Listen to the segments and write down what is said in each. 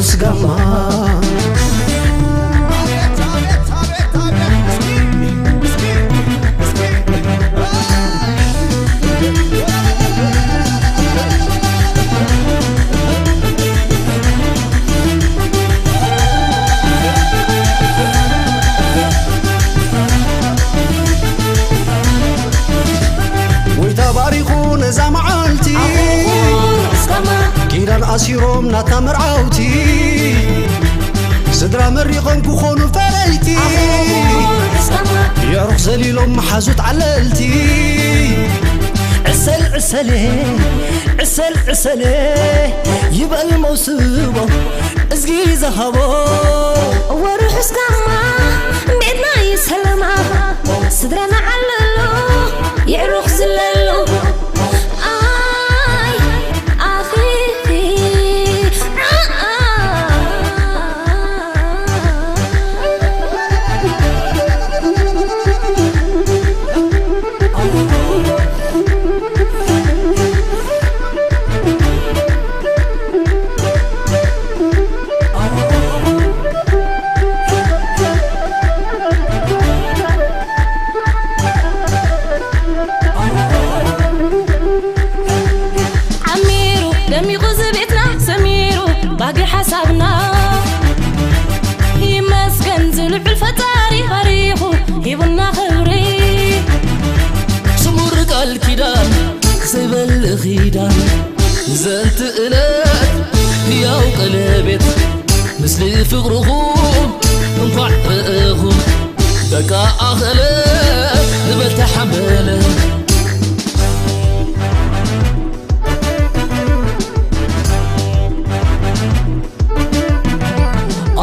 ስጋማ ጎይታ ባሪኹ ነዛ መዓልቲ ኪዳን ኣሲሮም ናታ መርዓውቲ ስድራ መሪቖም ክኾኑ ፈረይቲ የዕሩኽ ዘሊሎም መሓዙት ዓለልቲ ዕሰል ዕሰሌ ዕሰል ዕሰሌ ይበል መውስቦ እዝጊ ዝሃቦ ወርሑ እስካማ ቤትና ይሰለማ ስድራና ዓለሉ የዕሩኽ ዝለሉ ኣይ ኣኺኺ ዓሚሩ ደሚቑ ዝቤትና ሰሚሩ ባጊ ሓሳብና ይመስገን ዝልዑል ፈጣሪ ባሪኹ ሂቡና ክብሪ ስሙር ቃል ኪዳን ክሰይበል ኺዳን ዘንቲ እለት ህያው ቀለቤት ምስሊ ፍቕርኹም እንኳዕ ርኢኹም በቃ ኣኸለ ንበል ተሓመለ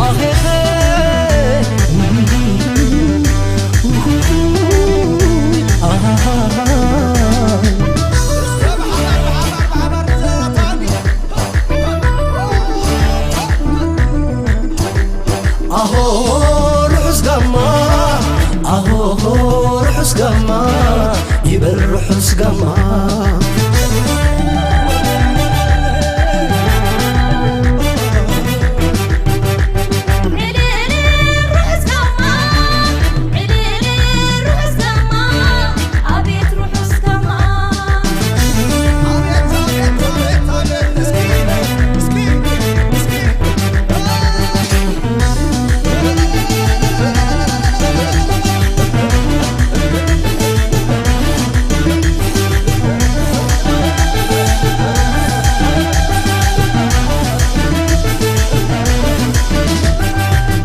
ኣኼኸ ኣሆ ርሑስ ጋማ ኣሆ ርሑስ ጋማ ይበል ርሑስ ጋማ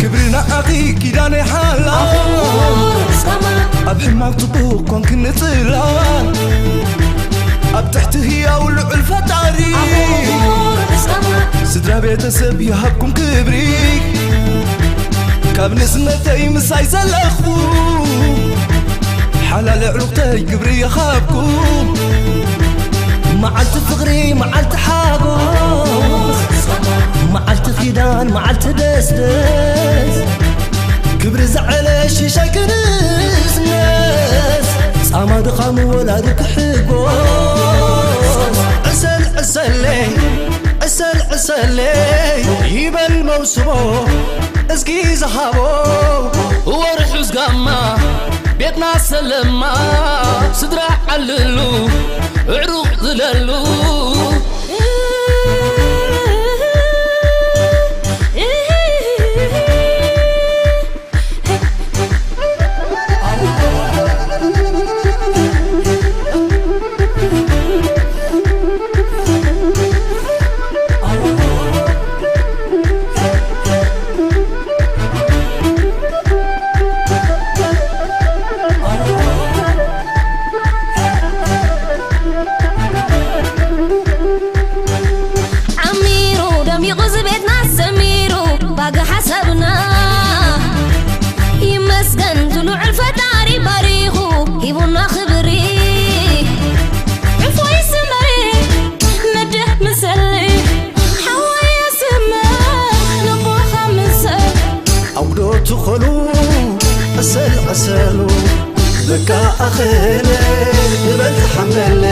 ክብሪ ንዓኺ ኪዳነ ሓላ ኣብ ሕማቕ ጽቡቕ ኮንክኒ ጽላል ኣብ ትሕቲ ህያው ልዑል ፈጣሪ ስድራ ቤተሰብ ይሃብኩም ክብሪ ካብ ንእስነተይ ምሳይ ዘለኹ ሓላል ኣዕሩኽተይ ክብሪ ይሃብኩም መዓልቲ ፍቕሪ መዓልቲ ሓጎስ መዓልቲ ኺዳን መዓልቲ ደስደስ ክብሪ ዝዓለ ሽሻይ ክንስነስ ጻማ ድኻም ወላዲ ክሕጎስ ዕሰል ዕሰለይ ዕሰል ዕሰለይ ይበል መውስቦ እዝጊ ዝሃቦ ወርሑስ ጋማ ቤትና ሰለማ ስድራ ዓልሉ ዕሩቕ ዝለሉ ዓሚሩ ደሚቑ ዝቤትና ሰሚሩ ባጋ ሓሳብና ይመስገን ዝልዑል ፈጣሪ ባሪኹ ሂቡና ክብሪ ዕፎይ ስመሪ ነደ ምሰሊ ሓወየ ስመ ልቦኻ ምሰል ኣጉዶ ትኸሉ ዕሰል ዕሰሉ በቃ ኣኸለ ንበል ተሓመለ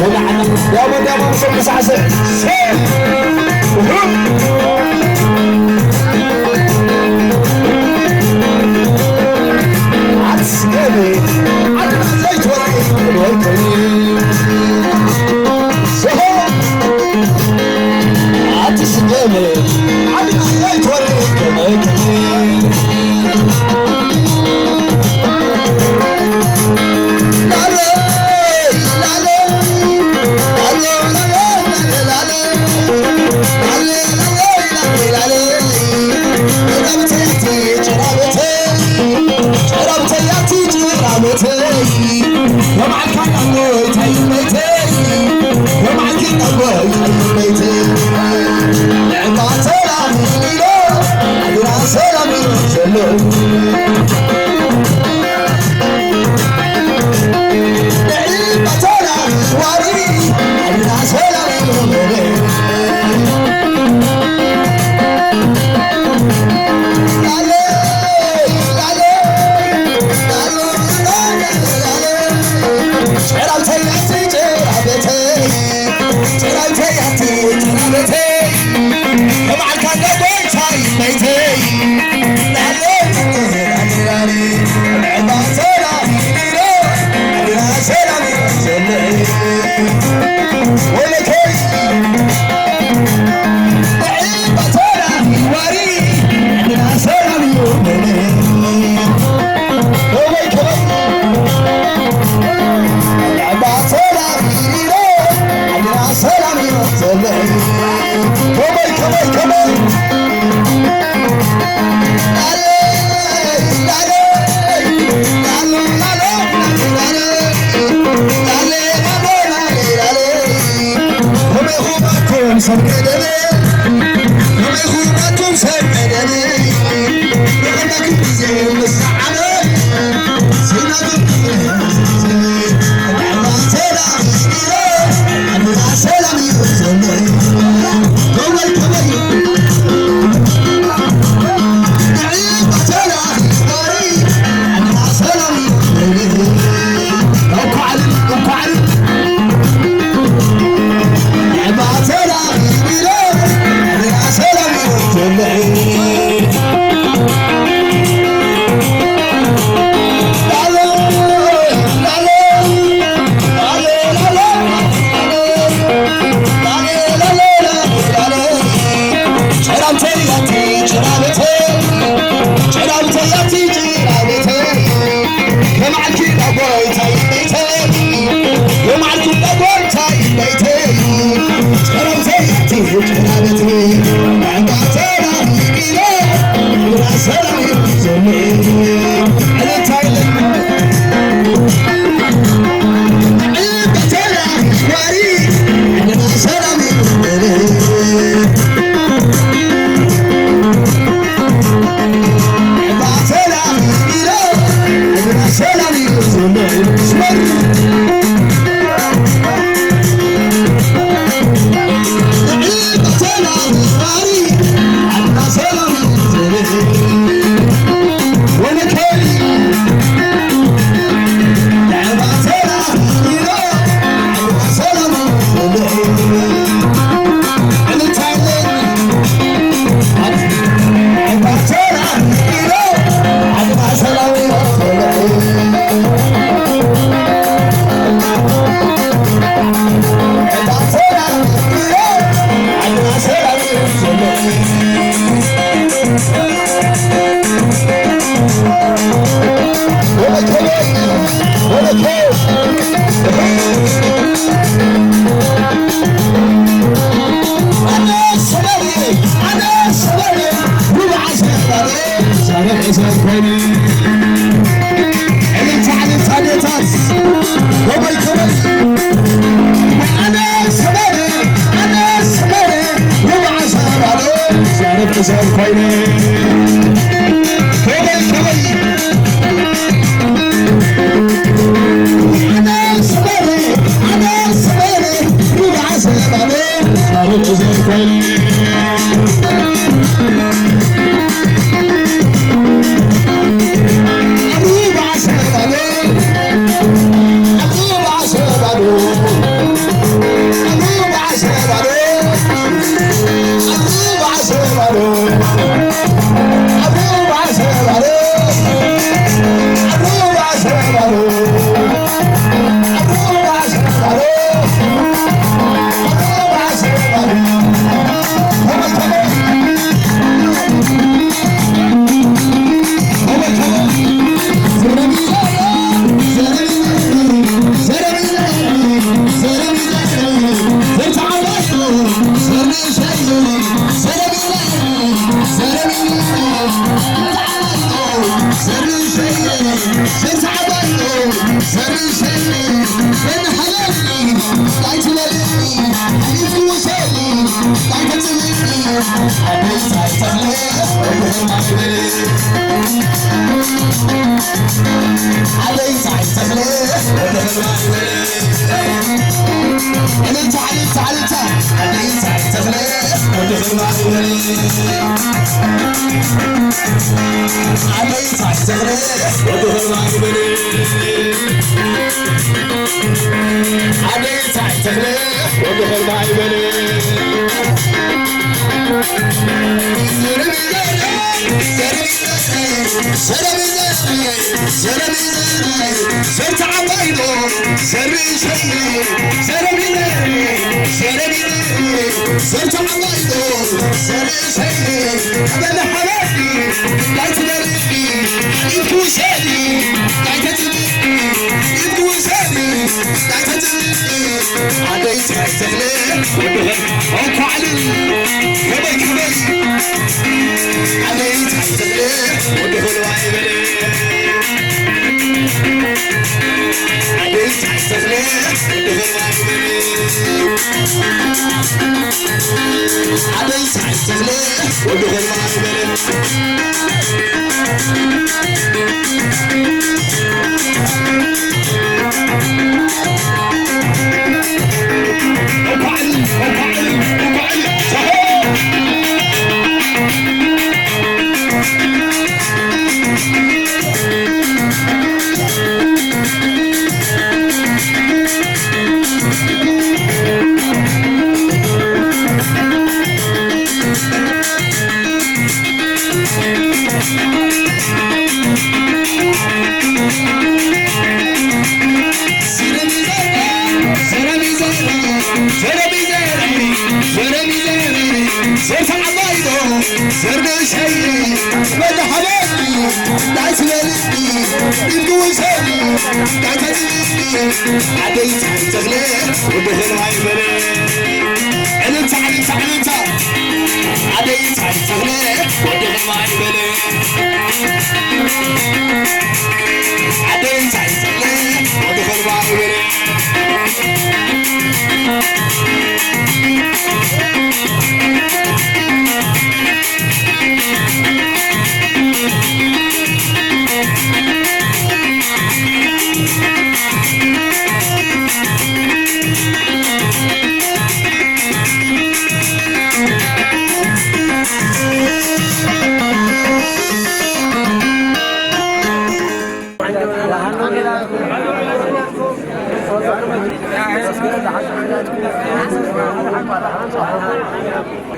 ዳሞ ዳሞ ምሰ ምሳዕስዕ። ኣትስገሚ ኣትስገሚ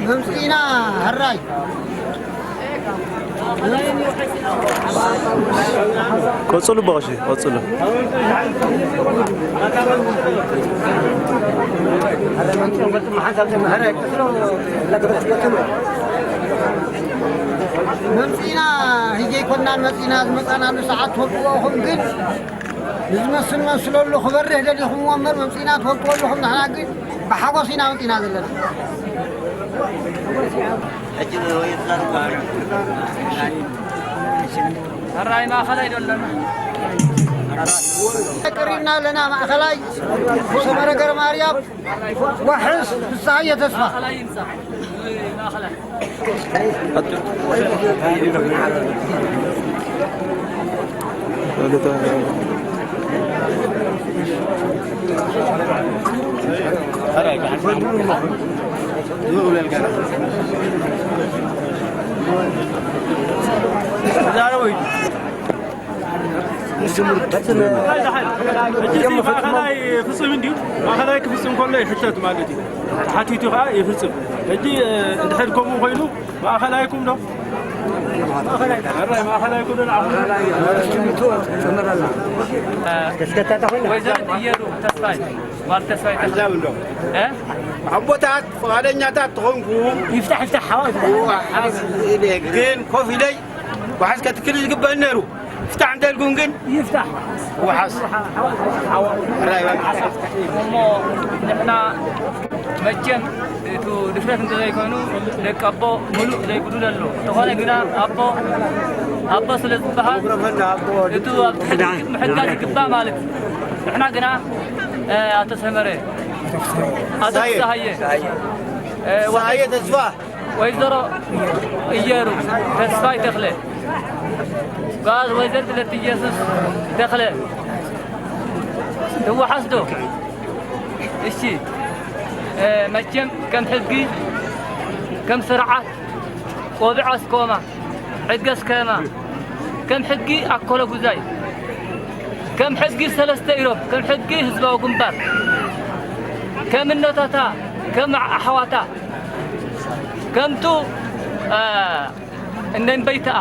መምፅኢና፣ ሕራይ። ቀጽሉ፣ በቐሺ፣ ቀጽሉ። መምፂና፣ ህጂ ኣይኮናን መፂና፣ ዝመፃናሉ ሰዓት ትፈልጥዎ ኢኹም። ግን ንዝመስል መስለሉ ክበርህ ደሊኹምዎ እምበር፣ መምፂና ትፈልጥዎ ኣለኹም። ንሕና ግን ብሓጎስ ኢና መፂና ዘለና። ሕራይ ማእኸላይ ዶ ኣለና? ቀሪብና ኣለና። ማእኸላይ ሰመረ ገረማርያም፣ ዋሕስ ፍስሃየ ተስፋ። ማእኸላይ ፍፅም እንድዩ። ማእኸላይ ክፍፅም ከሎ ይሕተት ማለት እዩ። ተሓቲቱ ከዓ ይፍፅም። ሕጂ እንድሕር ከምኡ ኮይኑ ማእኸላይኩም ዶ? ማእኸላይኩም ዶ? ወይዘሮ እየሩ ተስፋይ፣ ጓል ተስፋይ ተኽለ። እ? ኣቦታት ፍቓደኛታት ተኾንኩ ይፍታሕ ይፍታሕ ሓዋ ይፍታሕ። ዋሓስ ኢለ ግን ኮፍ ኢለይ ዋሓስ ከትክል ዝግበአኒ ነይሩ። ፍታሕ እንተልኩም ግን ይፍታሕ። ዋሓስ ራይ እሞ ንሕና መቸም እቱ ድፍረት እንተዘይኮይኑ ደቂ ኣቦ ሙሉእ ዘይጉዱል ኣሎ። እንተኾነ ግና ኣቦ ኣቦ ስለ ዝበሃል እቱ ኣብ ትሕቲ ምሕጋዝ ይግባእ ማለት እዩ። ንሕና ግና፣ እ፣ ኣቶ ሰመረ፣ ኣቶ ሳየ። ፍስሃየ፣ እ፣ ሳየ ተስፋ። ወይዘሮ እየሩ ተስፋይ ተኽለ፣ ጓል ወይዘሪት ለትኢየሱስ ተኽለ፣ ትወሓስ ዶ? እሺ፣ እ፣ መቸም ከም ሕጊ፣ ከም ስርዓት፣ ቆቢዕ ኣስኮማ፣ ሕጊ ኣስከማ፣ ከም ሕጊ ኣኮለ ጉዛይ፣ ከም ሕጊ ሰለስተ ኢሮብ፣ ከም ሕጊ ህዝባዊ ግንባር፣ ከም እኖታታ፣ ከም ኣሕዋታ፣ ከምቱ፣ እ፣ እነን በይተኣ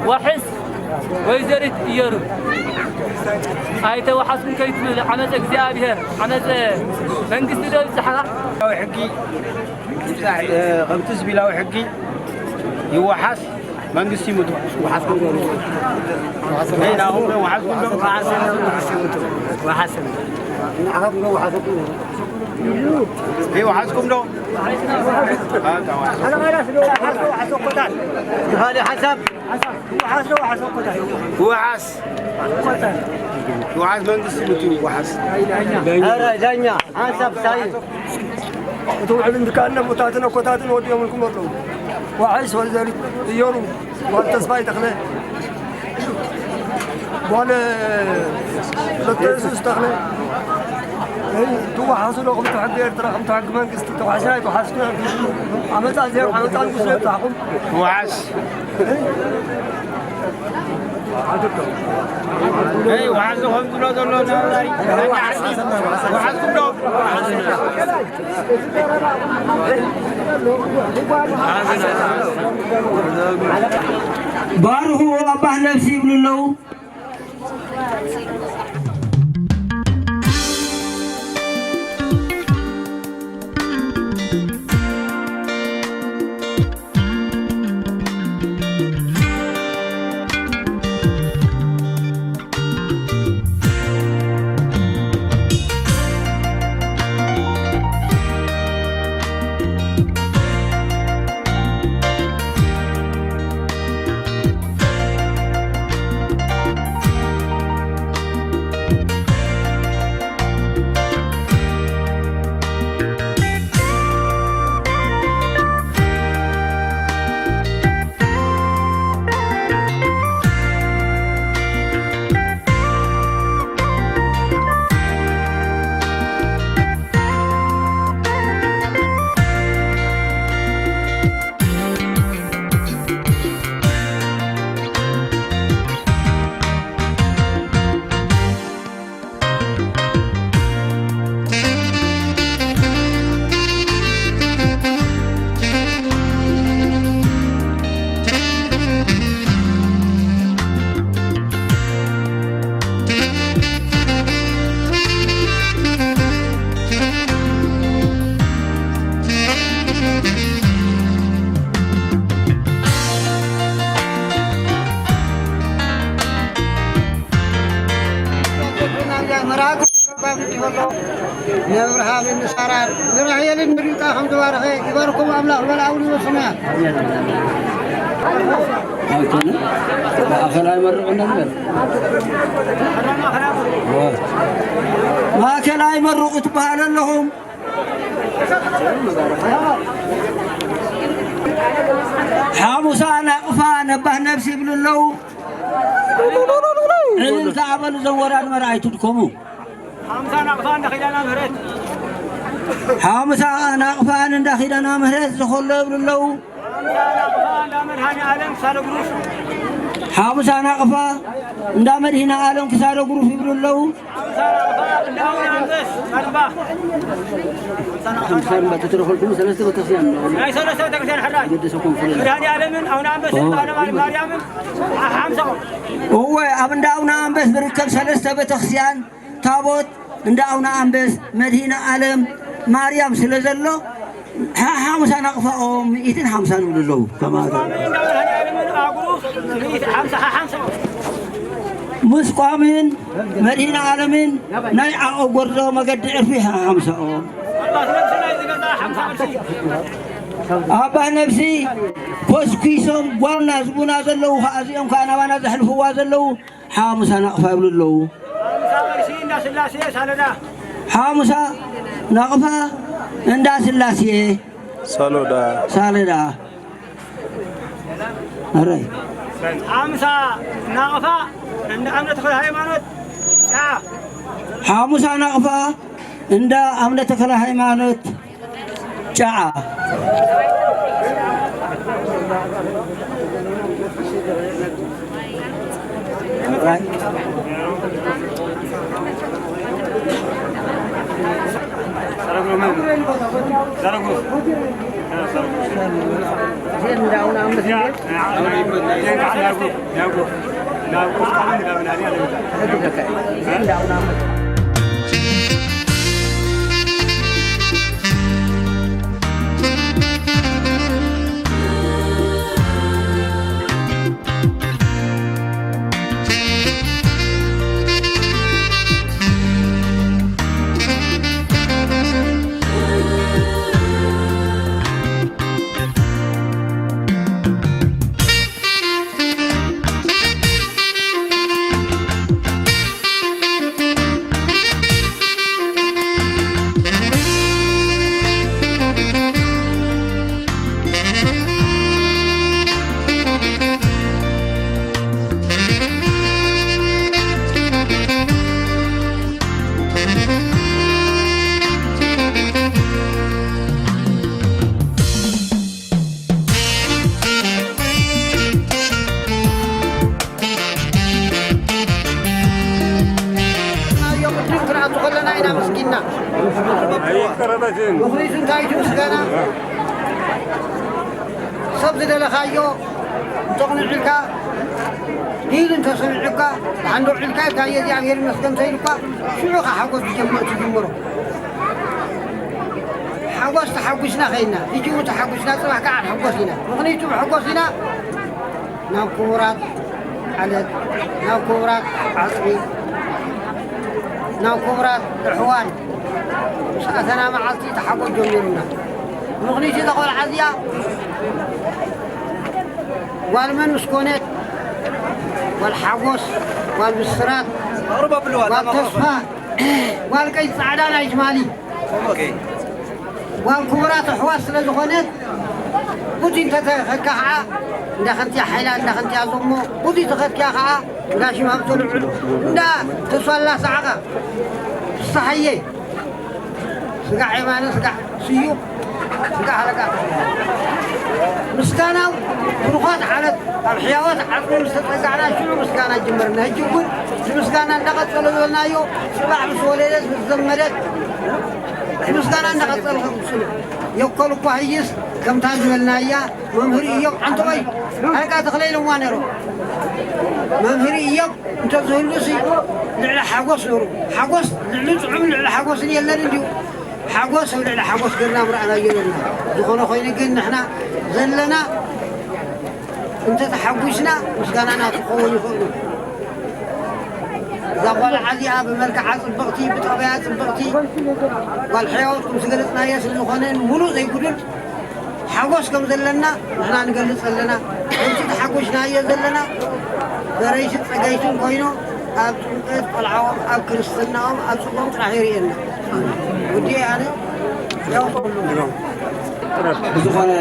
ዋሕስ ወይዘሪት እየሩ ኣይተዋሓስኩም ከይትብል ዓመፀ እግዚኣብሔር፣ ዓመፀ መንግስቲ ዶ ይብፅሓኻ? ሕጊ ይብፃሕ፣ እ፣ ከምቲ ስቢላዊ ሕጊ ይወሓስ፣ መንግስቲ ይሙት። ወሓስኩም ዶ? ሄይ፣ ናኹም ዶ ወሓስኩም ዶ? ወሓስኩም ዶ? ሄይ፣ ወሓስኩም ዶ? ካልእ ሓሳብ? ወሓስ፣ ወሓስ መንግስቲ ይሙት፣ ወሓስ። ኧረ ዳኛ፣ ሓንሳብ ሳይ። እቲ ውዕል እንድካነ ሙታትን ኣኮታትን ወዲኦምልኩም ኣለዉ። ዋሕስ ወይዘሪት እዮሩ፣ ጓል ተስፋይ ተኽለ፣ ጓል ለተየሱስ ተኽለ። እይ፣ ትወሓሱ ዶ? ክምቲ ሕጊ ኤርትራ፣ ክምቲ ሕጊ መንግስቲ ተዋሕስና ኣይተዋሓስኩና። ዓመፃ እዚኦም ዓመፃ ንጉስ ነብፃሕኩም። ዋሕስ። እይ፣ ዋሕስ ዝኾን ዝሎ ዘሎ ነባሪ። ዋሕስኩም ዶ? ባርኹ ኣባ ነፍሲ ይብሉ ኣለዉ። መርዓኩም ንኣብርሃምን ንሳራን ንራሄልን ንርብቃ ከም ዝባረኸ ይባርኩም ኣምላኽ በል። ኣቡነ ወስና። ኣይኮነ። ማእከላይ መርቑ ነበር። ማእከላይ መርቑ ትበሃሉ ኣለኹም። ሓሙሳ ናቕፋ ነባህ ነብሲ ይብሉ ኣለዉ። ዕልልታ በሉ፣ እዞም ወራድ መርዓይ ትድከሙ። ሓምሳ ናቕፋ እንዳ ኪዳና ምህረት። ሓምሳ ናቕፋን እንዳ ኪዳና ምህረት ዝኸሎ ይብሉ ኣለዉ። ሓምሳ ናቕፋ እንዳ መድሃኔ ዓለም ክሳደ ጉሩፍ። ሓምሳ ናቕፋ እንዳ መድሃኔ ዓለም ክሳደ ጉሩፍ ይብሉ ኣለዉ። ሓምሳ ናቕፋ እንዳ ኣቡነ ኣንበስ ሳልምባ። ሓምሳ ናቕፋ ሳልምባ ተተረኸልኩም ሰለስተ ቤተክርስትያን ኣለዉ። ናይ ሰለስተ ቤተክርስትያን ሕራይ። ገደሰኩም ፍልይ። መድሃኔ ዓለምን ኣቡነ ኣንበስን ኦ። ባህነ ማርያምን ሓምሳ። እወ፣ ኣብ እንዳ ኣቡነ ኣንበስ ዝርከብ ሰለስተ ቤተክርስትያን ታቦት እንዳ ኣቡነ ኣንበስ መድሂነ ዓለም ማርያም ስለ ዘሎ፣ ሓ-፣ ሓሙሳ ናቕፋኦም ሚእትን ሓምሳን ይብሉ ኣለዉ። ከማቶ። ምስ ቋምን መድሂነ ዓለምን ናይ ዓቐብ ጎርዞ መገዲ ዕርፊ ሓምሳኦም። ኣባ ነብሲ ኮስኲሶም ጓልና ዝቡና ዘለዉ፣ ከኣ እዚኦም ከኣ ናባና ዘሕልፍዋ ዘለዉ፣ ሓሙሳ ናቕፋ ይብሉ ኣለዉ። ሓሙሳ ቅርሲ እንዳ ስላሴ ሳለዳ። ሓሙሳ ናቕፋ እንዳ ስላሴ ሳሎዳ። ሳለዳ። ኣረይ። ሓምሳ ናቕፋ እንዳ ኣምነ ተኽለ ሃይማኖት ጫ። ሓሙሳ ናቕፋ እንዳ ኣምነ ተኽለ ሃይማኖት ጫዓ። ናዮ ቅድም ክንኣቱ ከለና ኢና መስጊንና። ምኽንያቱ እንታይ እዩ እቲ ምስጋና? ሰብ ዝደለኻዮ እንተቕንዕ ኢልካ፣ ኢሉ እንተሰሚዑካ፣ ብሓንዶ ዒልካ ኢልካ፣ "የእግዚኣብሔር ይመስገን" እንተኢሉካ፣ ሽዑ ኢኻ ሓጎስ ትጀምር፣ ትጅምሮ። ሓጎስ ተሓጒስና ኸይድና፣ ሕጂ እውን ተሓጒስና፣ ጽባሕ ከዓ ንሕጎስ ኢና። ምኽንያቱ ብሕጎስ ኢና ናብ ክቡራት ዓለት፣ ናብ ክቡራት ዓጽሚ፣ ናብ ክቡራት ኣሕዋን ምስ ኣተና መዓልቲ ተሓጎስ ጀሚሩና። ምኽንያቱ እዛ ቖልዓ እዚኣ ጓል መን ምስ ኮነት፣ ጓል ሓጎስ፣ ጓል ብስራት፣ ጓል ተስፋ፣ ጓል ቀይ ጻዕዳ ናይ ትማሊ። ጓል ክቡራት ኣሕዋት ስለ ዝኾነት፣ ብዙይ እንተተኸድካ ኸዓ፣ እንዳ ኸንቲያ ሓይላ፣ እንዳ ኸንቲያ ዞሞ፣ ብዙይ ተኸድክያ ኸዓ፣ እንዳ ሽም ሃብተ ልዑል፣ እንዳ ተስፋ ላሳዓኻ፣ ፍስሓየ፣ ስጋዕ የማነ፣ ስጋዕ ስዩም፣ ስጋዕ ሃለቃ። ምስጋና ብሩኻት ዓለት ኣብ ሕያዎት ዓጽሚ ምስ ተጸጋዕና፣ ሽዑ ምስጋና ጅመርና። ሕጂ እውን እቲ ምስጋና እንዳቐጸሎ ዝበልናዮ፣ ጽባሕ ምስ ወለደት፣ ምስ ዘመደት፣ እቲ ምስጋና እንዳቐጸልኩም ስሉ። የኮል እኳ ህይስ ከምታ ዝበልናያ፣ መምህር ኢዮብ ዓንተወይ፣ ሃለቃ ተኽለ ኢሎምዋ ነይሮም። መምህር ኢዮብ እንተዝህሉሲ ልዕሊ ሓጎስ ነይሩ። ሓጎስ ልዕሊ ጥዑም ልዕሊ ሓጎስን የለን እንድዩ። ሓጎስ ኣብ ልዕሊ ሓጎስ ገርና ምረኣናዮ ዘለና። ዝኾነ ኮይኑ ግን ንሕና ዘለና እንተተሓጒስና ምስጋናና ክኸውን ይኽእሉ። እዛ ጓል ዓዚኣ ብመልክዓ ጽብቕቲ፣ ብጠባያ ጽብቕቲ፣ ጓል ሕያወት ከም ዝገለጽናዮ ስለ ዝኾነ፣ ምሉእ ዘይጉድል ሓጎስ ከም ዘለና ንሕና ንገልጽ ኣለና። ከምቲ ተሓጒስናዮ ዘለና፣ በረይቲ ጸገይትን ኮይኑ፣ ኣብ ጥምቀት ቆልዓኦም፣ ኣብ ክርስትናኦም፣ ኣብ ጽምኦም ጥራሕ የርእየና። ወዲ ኣነ ያው ብዝኾነ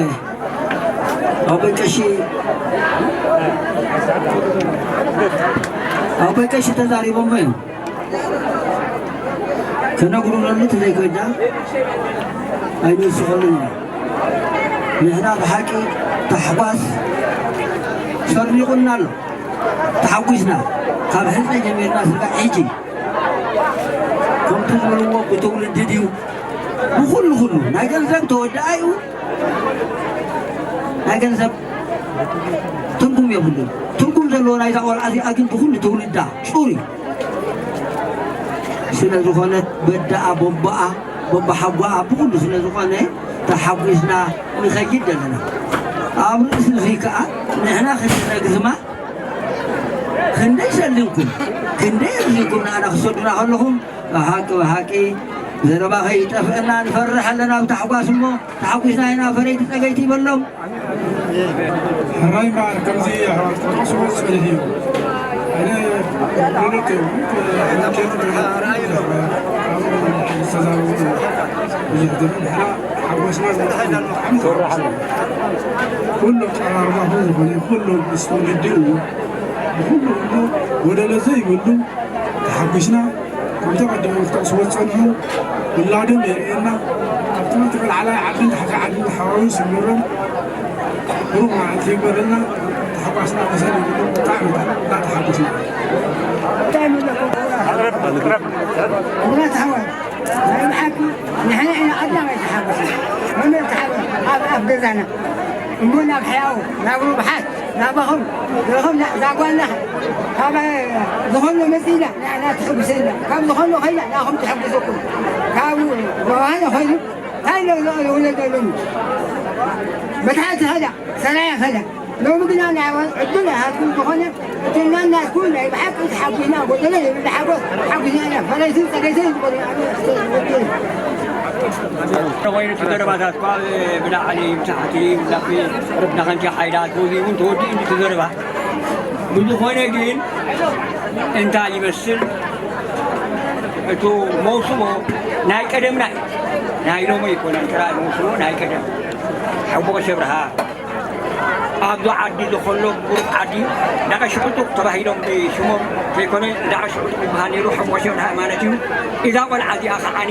ኣቦይ ቀሺ፣ ኣቦይ ቀሺ ተዛሪቦሞ እዮም። ክነጉርረሉ ተዘይኮይና ኣይንውስኸሉን ኢና። ንሕና ብሓቂ ታሕጓስ ሰርኒቑና ኣሎ። ተሓጒስና ካብ ሕፀ ጀሚርና ስጋዕ ሕጂ ከምቲ ዝበልዎ ብትውልዲ ድዩ ብኹሉ ኩሉ ናይ ገንዘብ ተወዳኣ እዩ። ናይ ገንዘብ ትርጉም የብሉን። ትርጉም ዘለዎ ናይዛ ቆልዓ እዚኣ ግን ብኹሉ ትውልዳ ጹር እዩ። ስለ ዝኾነት በዳኣ ቦቦኣ ቦቦ ሓጓኣ ብኹሉ ስለ ዝኾነ ተሓጒስና ንኸይድ ዘለና። ኣብ ርእሲ እዙይ ከኣ ንሕና ክንረግዝማ ክንደይ ሰሊምኩም፣ ክንደይ ኣግዚእኩም ንኣና ክሰዱና ከለኹም፣ ብሓቂ፣ ብሓቂ ዘረባ ከይጠፍአና ንፈርሕ ኣለና ብታሕጓስ እሞ፣ ተሓጒስና ኢና ፈረይቲ ጸገይቲ ይበሎም። ሕራይ እምበኣር ከምዚ ኣሕዋት ክጠቕስዎ ዝጸንሑ እዩ። ኣነ ሌሎች ተዛረቡ ብዙሕ ሓጎስና ኩሉ ኣቀራርባኹም ዝኾነ ኩሉ ምስ ትውልዲ እውን ብኩሉ ኩሉ ጎደሎ ዘይብሉ ተሓጒስና። ከምቲ ቀደም ክጠቕስዎ ዝጸንሑ ውላዶም የርእየና። ኣብቲ ትብል ዓላይ ዓድን ታሕቲ ዓድን ተሓዋዊስ ይብሎም። ብሩኽ መዓልቲ ይግበረልና። ተሓጓስና ወሰን የብሉን። ብጣዕሚ ተሓጒስና። እንታይ ይብለኩም? እምነት ሓወይ፣ ናይ ብሓቂ ንሕና ኢና ቀዳማይ ተሓጒስና። መምህር ተሓወይ፣ ኣብ ኣፍ ገዛና እሞ ናብ ሕያው፣ ናብ ርቡሓት፣ ናባኹም፣ ናባኹም፣ እዛ ጓልና ካብ ዝኾነ መጺና ንዓና ትሕጉሰና፣ ካብ ዝኾነ ኮይና ንኣኹም ትሕጉሰኩም። ካብ ዝኾነ ኮይኑ እንታይ ኣሎ ዝኽእል ውለድ የብሉን። መትሓዚ ኸዳ፣ ሰራየ ኸዳ። ሎሚ ግና ናይ ኣዋን ዕድል ኣይሃብኩም ዝኾነ እቲ ናናትኩም ናይ ብሓቂ ተሓጒስና፣ ጎደሎ የብሉ ሓጎስ ተሓጒስና ኢና። ፈረይትን ጸገይትን ዝኾነ ኣነ ወዲ ኮይኑ እቲ ዘረባታት እኳ ብላዕሊ ብታሕቲ ብላዕሊ ናኸንኪ ሓይላት ወዚ እውን ተወዲኡ እንዲ ተዘረባ። ብዝኾነ ግን እንታይ ይመስል እቱ መውስቦ ናይ ቀደምና እዩ። ናይ ሎሚ ኣይኮነን ጥራይ መውስቦ ናይ ቀደም። ሓቦ ቀሸብርሃ ኣብዚ ዓዲ ዝኸሎ ብሩኽ ዓዲ ዳቐ ሽዑጡቕ ተባሂሎም ብሽሞም ዘይኮነ ዳቐ ሽዑጡቕ ይበሃል ነይሩ። ሓቦ ቀሸብርሃ ማለት እዩ። እዛ ቆልዓ እዚኣ ከዓኒ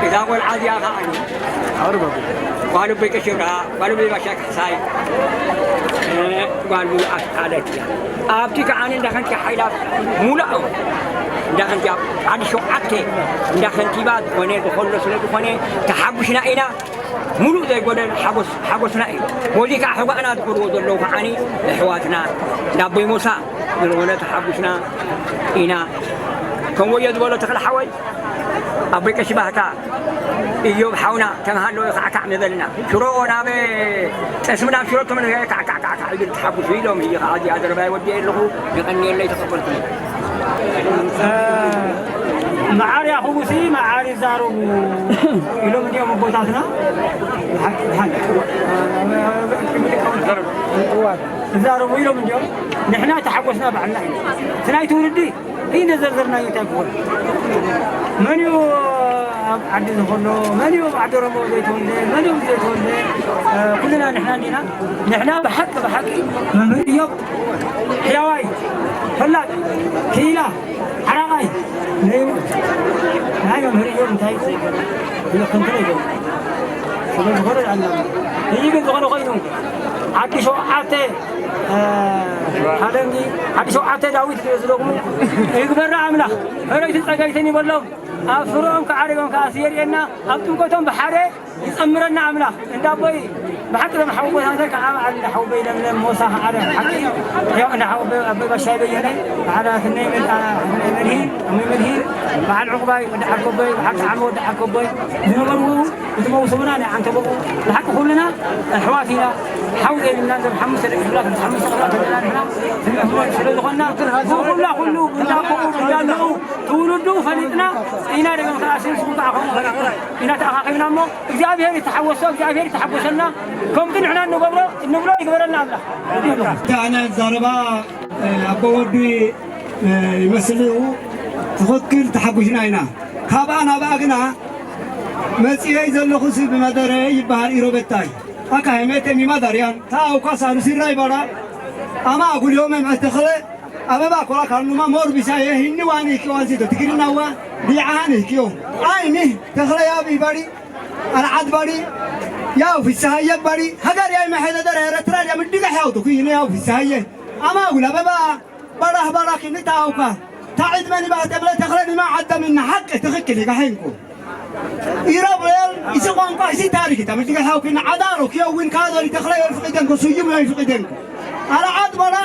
እዛ ቆልዓ እዚኣ ከዓኒ ጓል ኣቦይ ቀሸብርሃ ጓል ኣቦይ ባሻ ካሕሳይ ጓል ሙሉኣት ኣለት እያ። ኣብቲ ከዓኒ እንዳ ከንቲባ ሓይላት ሙሉኦም እንዳ ከንቲባ ዓዲ ሸውዓተ እንዳ ከንቲባ ዝኾነ ዝኸሎ ስለ ዝኾነ ተሓጒስና ኢና። ሙሉእ ዘይጎደል ሓጎስ ሓጎስና እዩ። በዚ ከዓ ሕዋእና ዝገብርዎ ዘለዉ ከዓኒ ኣሕዋትና እንዳ ኣቦይ ሞሳ ዝኾነ ተሓጒስና ኢና። ከም ወዮ ዝበሎ ተኽለ ሓወይ ኣቦይ ቀሺ ባህታ እዮብ ሓውና ተምሃሎ ካዕካዕ ምበልና ሽሮ ናብ ጠስሚ ናብ ሽሮ ተመለሰ ካዕካዕ ካዕካዕ ይብል ተሓጉሱ ኢሎም እዩ ከዓ እዚኣ ዘረባይ ወዲኤ ኣለኹ። የቐንየለይ ተቐበልኩም። መዓር ያኹቡሲ መዓር ይዛረቡ ኢሎም እንዲኦም ኣቦታትና። ሓቂ ሓቂ ይዛረቡ ኢሎም እንዲኦም። ንሕና ተሓጎስና ባዕልና ኢና። እቲ ናይ ትውልዲ ይነዘርዘርናዮ እንታይ ክኾን? መን እዩ ኣብ ዓዲ ዝኸሎ? መን እዩ ኣብ ዓዲ ኦሮሞ ዘይተወልደ? መን እዩ ዘይተወልደ? እ፣ ኩልና ንሕና እንዲና። ንሕና ብሓቂ፣ ብሓቂ መምህር እዮም። ሕያዋይ፣ ፈላጥ፣ ክኢላ፣ ዓራቓይ፣ ነይሩ። ናይ መምህር እዮም እንታይ ይኸንትነ እዮም። ስለ ዝኾነ ኣላ። ይህ ግን ዝኾነ ኮይኑ ዓዲ ሸውዓተ፣ እ፣ ሓለንጊ፣ ዓዲ ሸውዓተ ዳዊት ዝደግሙ ይግበራ ኣምላኽ። ፈረይትን ጸጋይትን ይበሎም። ኣብ ፍርኦም ከዓሪቦም ከኣ የርእየና። ኣብ ጥምቀቶም ብሓደ ይጸምረና ኣምላኽ። እንዳ ኣቦይ ብሓቂ ዞም ሓወቦታተ ከኣ በዓል እንዳ ሓወቦይ ለምለም ሞሳ ከዓረ ሓቂ። ያው እንዳ ሓወቦይ ኣቦይ ባሻይ በየነ፣ በዓል ኣትነይ መድ-፣ ኣትነይ መድሂን፣ ኣሞይ መድሂን፣ በዓል ዕቑባይ ወዲ ዓርከቦይ፣ በዓል ጣዕሚ ወዲ ዓርከቦይ ዝነበርዎ እቲ መውስቦና ናይ ዓንተቦቑ ብሓቂ ኩልና ኣሕዋት ኢና። ሓው ዘይብልና ዞም ሓሙሽተ ደቂ ክብላት፣ ሓሙሽተ ክብላት ዘለና ንሕና ስለ ዝኾንና፣ ኩላ ኩሉ እንዳቦቑ እንዳለዉ ትውልዱ ፈሊጥና ኢና። ደገም ከኣ ስንስኹም ከኣ ከምኡ ፈሊጥና ኢና ተኣኻኺብና እሞ፣ እግዚኣብሔር ይተሓወሶ፣ እግዚኣብሔር ይተሓጎሰልና። ከምቲ ንሕና እንገብሮ፣ እንብሎ ይግበረልና ኣምላኽ። ኣነ ዘረባ፣ እ፣ ኣቦ ወዲ፣ እ፣ ይመስል እዩ። ትኽክል ተሓጒስና ኢና። ካብኣ ናብኣ ግና መጺኤ ዘለኹሲ ብመደረ ይበሃል ኢሮበታይ። ኣካ ሄሜቴ ሚማ ዳርያን፣ ታኣውካ ሳሩሲራ ይባራ። ኣማ ኣጉልዮመ መዕተኸለ፣ ኣበባ ኮራ ካርኑማ ሞር ቢሳየ ሂኒ ዋኒ ኪዋንሲቶ ትግርናዋ ቢዓሃኒ ኪዮ። ኣይኒ ተኽለ ያብ ይባሪ፣ ኣልዓድ ባሪ፣ ያው ፍስሃየ ባሪ፣ ሃገር ያይ መሐደደር ኤረትራ ያም ድጋሕ ያው ትኩይነ ያው ፍስሃየ። ኣማ ኣጉል ኣበባ፣ ባራህ ባራኪ ንታውካ። ታዒድ መን ይባህ ተብለ ተኽለ ንማ ዓደምና ሓቂ ትኽክል ይጋሕንኩ። ኢሮብኤል፣ እዚ ቋንቋ፣ እዚ ታሪክ፣ ተምድገ ሓውኪን ዓዳሩ ክየውን ካዶሪ ተኽለ ይፍቅደንኩ፣ ስዩም ይፍቅደንኩ። ኣልዓድ በላ፣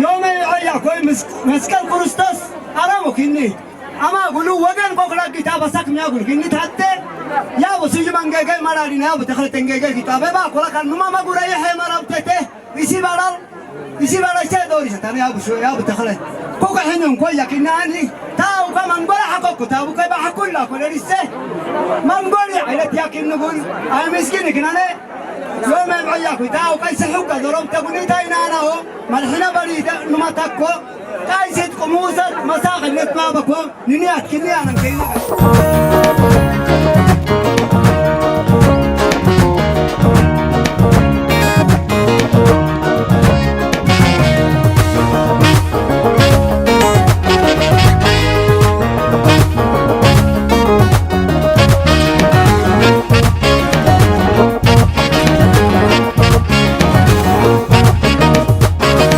ዮመ ይዐያ ኮይ ምስ-፣ መስቀል ክርስቶስ ኣራሙ ኪኒ። ኣማ ጉሉ ወገን ኮክላ ጊታ በሳክ ሚያ ጉል ኪኒ ታተ፣ ያቡ ስዩም አንገገ ማራዲና፣ ያቡ ተኽለ ተንገገ ጊታ በባ ኮላ ካል ኑማ መጉራ ይሐ መራብ ተተ፣ ኢሲባላል፣ ኢሲባላል ሸ ዶሪ ሸታን ያቡ ሹ፣ ያቡ ተኽለ። ኮኮ ሕንን ኮያ ኪናኒ፣ ታው ከማን ጎላ ሓኮኩ፣ ታቡ ከ ባሕኩላ ኮለ ሪሰ። መንጎሊ ዓይነት ያኪን ንጉል፣ ኣይ ምስኪን ክናነ። ዮም መብዐያ ኩታው ቀይስ ሕውቀ ዘሮም ተጉኒታ ይናናዎ መልሕነ በሪ ኑመታኮ ቃይሲት ቁሙሰት መሳኽነት ማበኮ ንንያት ክንያነን ከይነ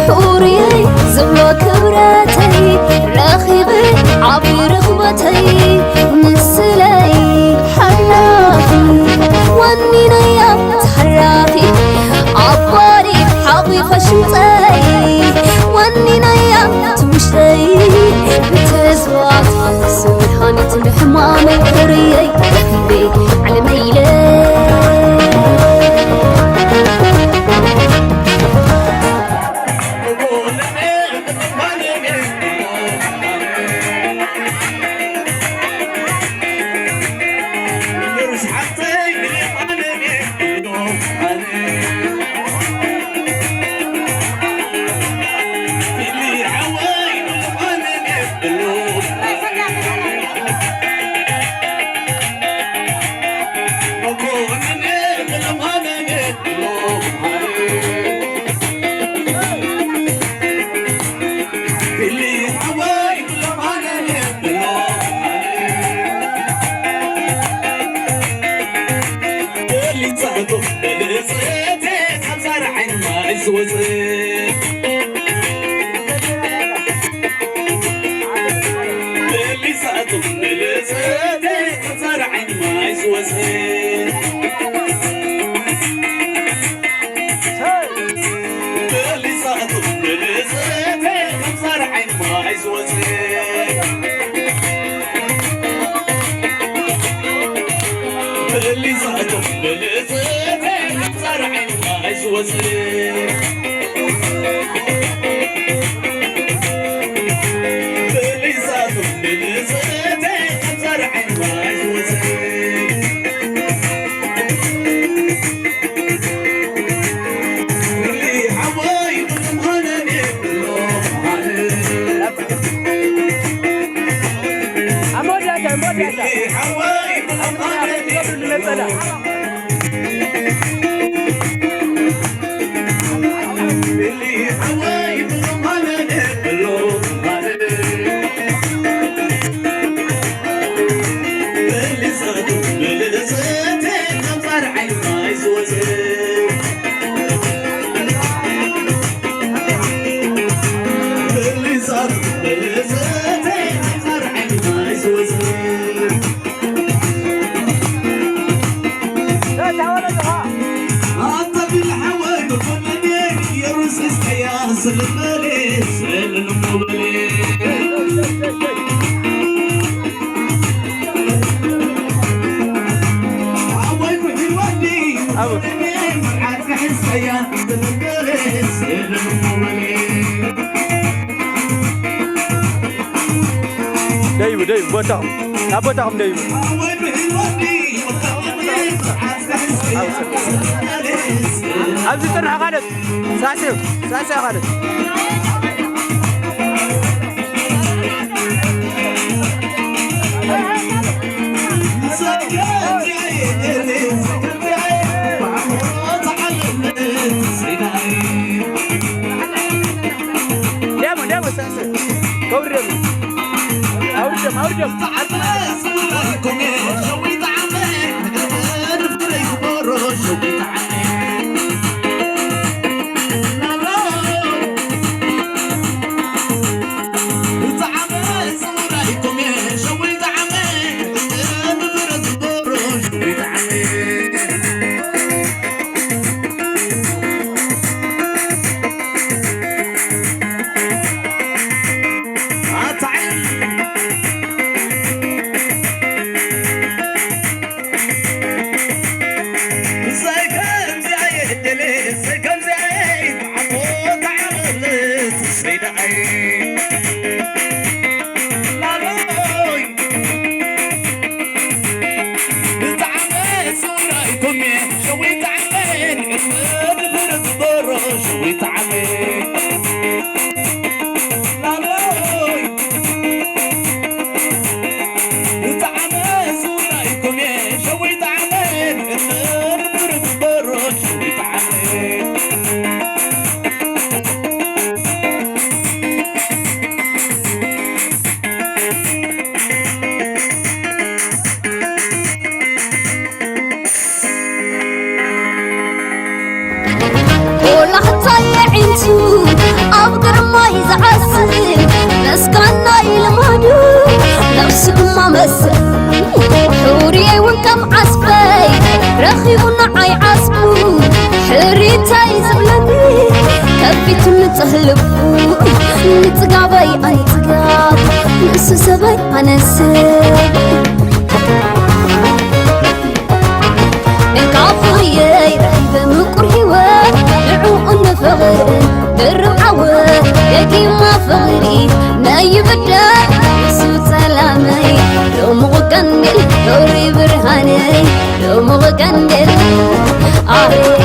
ሕሩየይ ዝብሎ ክብረተይ ረኺበ ዓቢ ርኽበተይ ምስለይ ሓላፊ ዋኒነያ ተሓላፊ ኣባሪ ሓቒፈ ሽምጠይ ዋኒነያ ትውሽጠይ ብተስፋ ስምሓኒት ንሕማመይ ሕሩየይ ረኺበ ዓለመይ ኢለ ደይቡ ደይቡ ቦታኹም ናብ ቦታኹም ደይቡ ኣብዚ ፅንሑ ካልእ ሳስዩ ሳስዩ ካልእ ደሞ ደሞ ሳስዩ ከውርደም ኣውርደም ኣውርደም ፊቱ ንጽህ ልቡ ንጽጋባይ ኣነ ጽጋብ ንእሱ ሰባይ ኣነ ሰብ ካብ ፍቕርየይ ረኺበ ምቁር ህይወት ንዕኡ ንፍቕር ድርብ ዓወት ደጊማ ፍቕሪ ነይብደል ንሱ ጸላመይ ድሙቕ ቀንዲል ፍቕሪ ብርሃነይ ድሙቕ ቀንዲል ኣቤት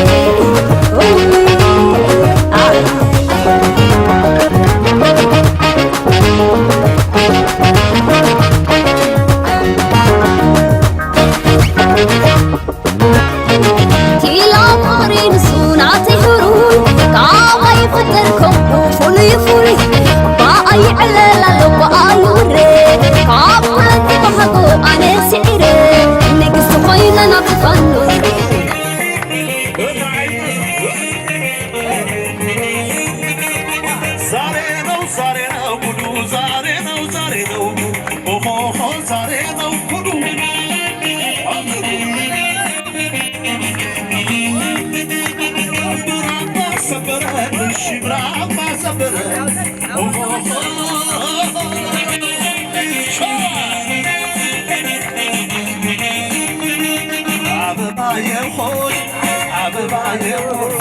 ኪሎ ፍቕሪ ንሱ ናተይ ህሩይ ካባይ ፈጠርኩም ፍሉይ ፍሉይ ብኣይ ይዕለል ኣሎ ብኣይ ይውረ ካብ ኩለን ተባሃጎ ኣነ ስዒረ ንግስቲ ኮይነ ናብቲ ፋኑይ ዛሬ ነው ዛሬ ነው ጉዱ ዛሬ ነው ዛሬ ነው ኦሆሆ ዛሬ ነው ጉዱ ብራማ ሰበረ እሺ ብራማ ሰበረ ኦሆሆ አበባዬ ሆይ አበባዬ ሆይ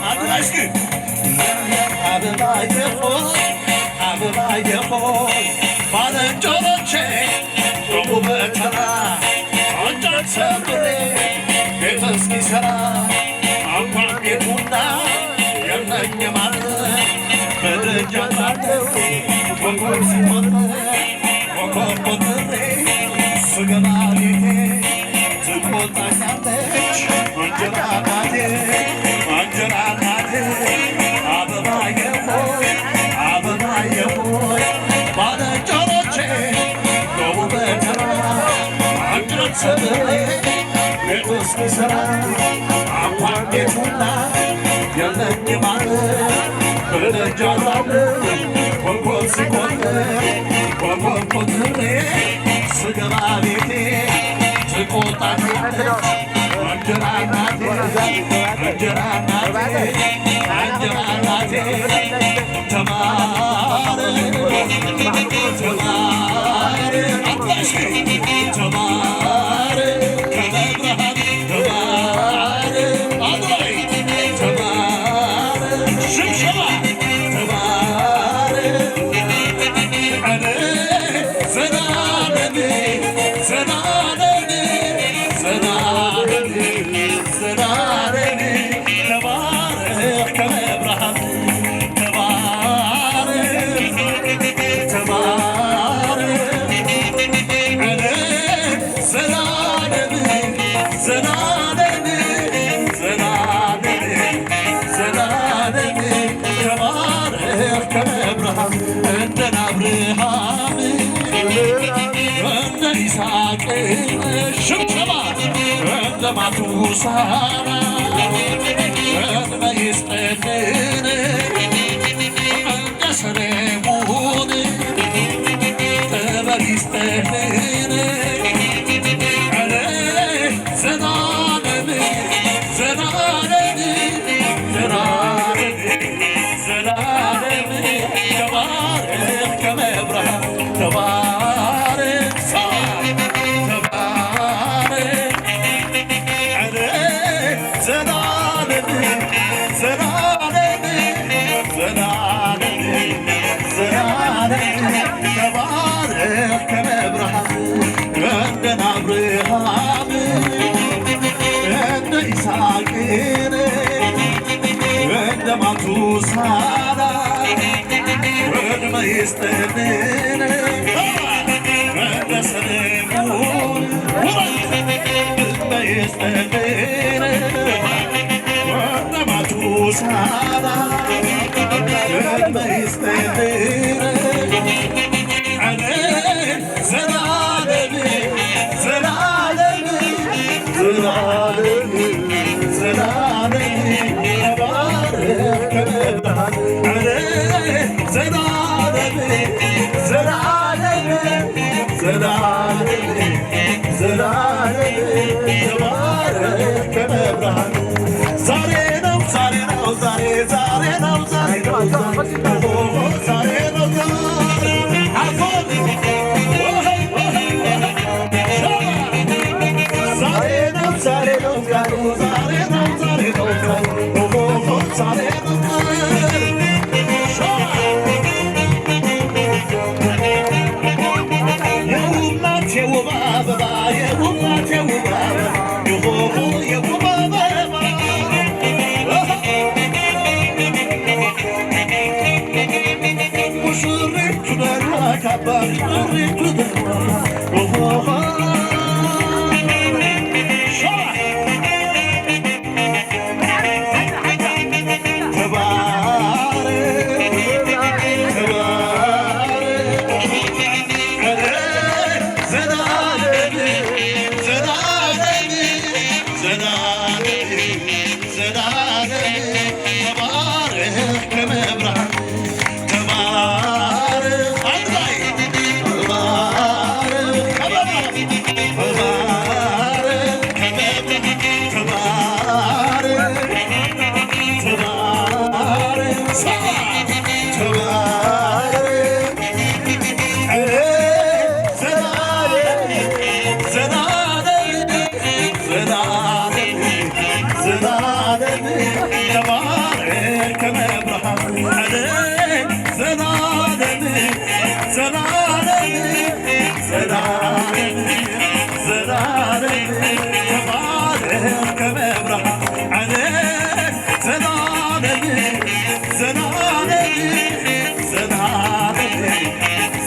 አንድ ላይ እስኪ አበባዬ ሆይ አበባዬ ሆይ ባልንጀሮቼ ቆሙ በተራ እንጨት ሰብሬ ቤት እስኪሰራ አባቴ ቡና የለኝም አለ በደጃ ሳለው ኮኮብ ሲቆርጥ ኮኮብ ቆጥሬ ስገባ ቤቴ ትቆጣኛለች እንጀራ እናቴ እንጀራ እናቴ አበባዬ ሆይ አበባዬ ሆይ ባልንጀሮቼ ኑ በተራ እንጨት ሰብሬ ቤት እስኪሰራ አባቴ ቡና የለኝም አለ በደጃ ሳለው ኮኮብ ሲቆጥር ኮኮብ ቆጥሬ ስገባ ቤቴ ትቆጣኛለች እንጀራ እናቴ እንጀራ እናቴ እንጀራ እናቴ ተማረ ተማረ አባሽ ተማረ ከመብርሃን ተማረ አዶይ ተማረ ሽብሸባ ተማረ አነ ዘናበኒ ዘናበኒ ዘናበኒ ዘናበኒ ተባረኽ ከመ እብርሃም ተባረኽ ተባረኽ ኣነ ዘናበኒ ዘናበኒ ዘናበኒ ዘናበኒ ተባረኽ ከመ እብርሃም እንደ ናብርሃም እንደ ይስሐቅ ሽብሸባ እንደ ማቱሳላ ዕድመ ይስጠልን እንደ ሰለሞን ጥበብ ይስጠልን። ኧረ ዘላለም ዘላለም ዘላለም ዘላለም ተባረክ ከመ አብርሃም ተባረክ ተባረክ ኧረ ዘላለም ዘላለም ዘላለም ዘላለም ተባረክ ከመ አብርሃም እንደ አብርሃም እንደ ይስሐቅ እንደ ማቱሳላ ዕድመ ይስጠልን እንደ ሰለሞን ዕድመ ይስጠልን እንደ ማቱሳላ ዕድመ ይስጠልን። ዘላለም ዘላለም ዘላለም ዘላለም ተባረክ ከመ አብርሃም። ኧረ ዘላለም ዘላለም ዘላለም ዘላለም ተባረክ ከመ አብርሃም። ዛሬ ነው ዛሬ ነው ዛሬ ዛሬ ነው ዛሬ ዘላለም ተባረኽ ከም ብርሃን ተባረኽ ኣድላይ ተባረኽ ተባረኽ ተባረኽ ተባረኽ ተባረኽ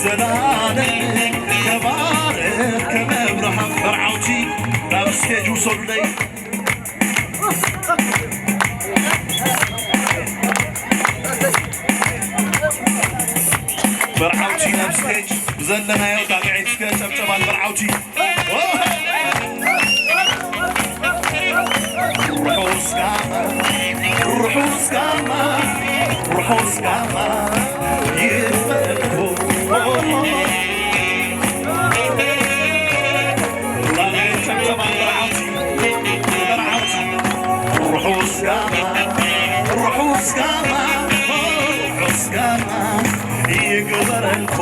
ዘላለም ተባረኽ ከም ኣብርሃም። መርዓውቲ ናብ ስቴጅ ውሰዱለይ። መርዓውቲ ናብ ስቴጅ ብዘለናዮ ጣቕዒት እስከ ጨብጨባ ንመርዓውቲ። ርሑስ ጋማ፣ ርሑስ ጋማ፣ ርሑስ ጋማ ይበልኩ። ርሑስ ጋማ፣ ርሑስ ጋማ፣ ርሑስ ጋማ ይግበረልኩ።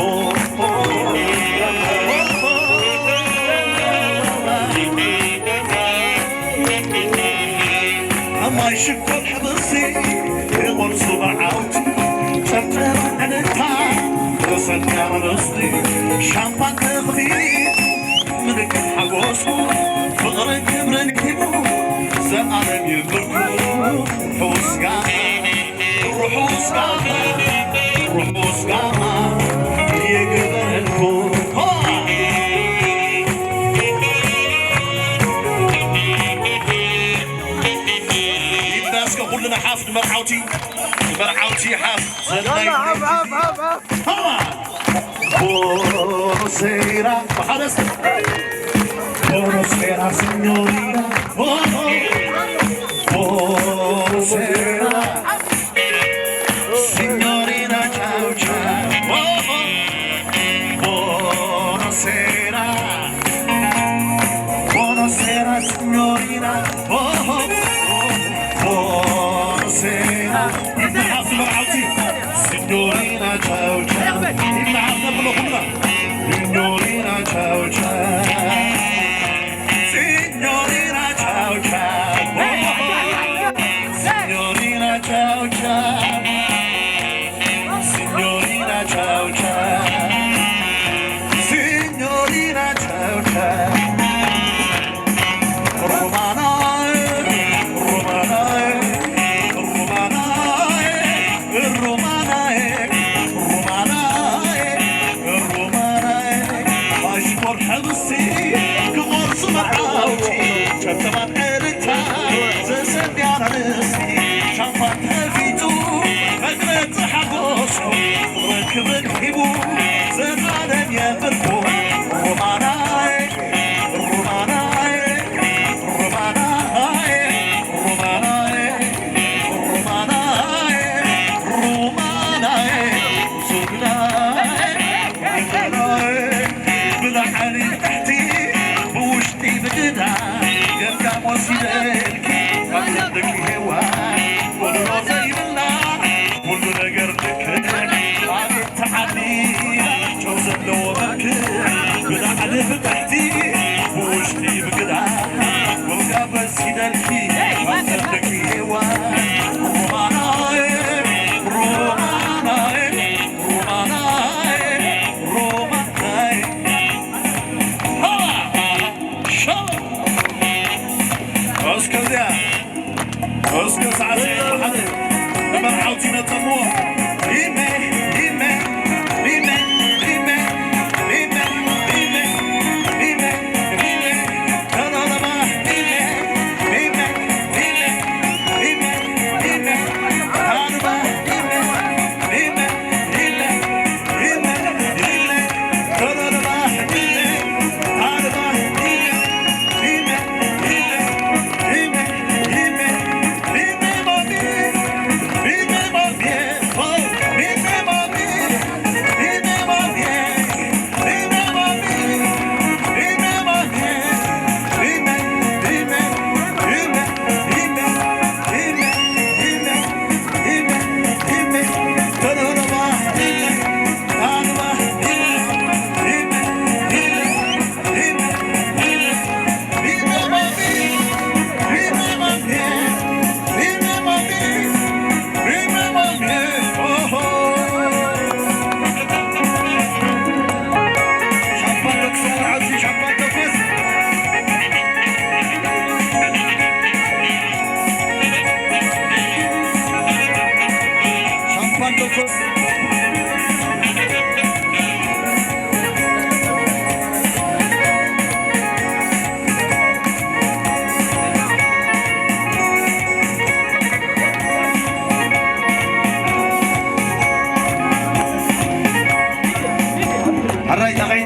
ኣማይ ሽኮር ሕብርሲ ይቑርሱ ብዓውቲ ጨብጨባ ዕልልታ ተሰንያ ርእስቲ ሻምፓን ተኽፊት ምልክት ሓጎስኩ ፍቕርን ክብርን ሂቡ ዘኣለም ይብርኩ ሑስጋና ርሑስ ጋማ ርሑስ ጋማ ይግበረልኩ። ኢድና እስከ ኩልና ሓፍ ንመርዓውቲ ንመርዓውቲ ሓፍ ዘድላይ Come on! Buonasera, Buonasera signorina. Oh, oh. Buonasera. Signorina, ciao ciao. Oh, oh. Buonasera. Buonasera, signorina. Oh, oh, oh. Buonasera. Signorina, ciao ciao. Signorina, ciao ciao. Signorina, ciao ciao. Signorina, ciao ciao. Signorina, ciao ciao. Signorina, ciao ciao. Romana, Romana, Romana, Romana, Romana, Romana. ፓሽፖርት ሕብሲ ክቆርሱ መርዓውቲ ጨብጨባን ዕልልታ ዘሰንያ ኣንስቲ ሻምፓን ተፊቱ መግለፂ ሓጎስኩም ርክብን ሂቡ ዘላለም የብርኩ ሮማናይ ሮማናይ ሮማናይ ሮማናይ ሮማናይ ሮማናይ ሱግናይ ብላዕሊ ብታሕቲ ብውሽጢ ብግዳ ገምጋም ወሲደልኪ ካብ ዘብለኪ ሄዋ ወድሮ ዘይብላ ኩሉ ነገር ልክዕ ኣቤት ተዓዲ ጨው ዘለዎ መልክዕ ብላዕሊ ብታሕቲ ብውሽጢ ብግዳ ወጋ በሲደልኪ ኣንተደቂ ሄዋ ሮማናይ ሮማናይ ሮማናይ ሮማናይ ሃ! ሻ! እስከዚያ እስከ ሳዕስዒት ብሓደ ንመርዓውቲ ነጠምዎ። ሪመ፣ ሪመ፣ ሪመ፣ ሪመ።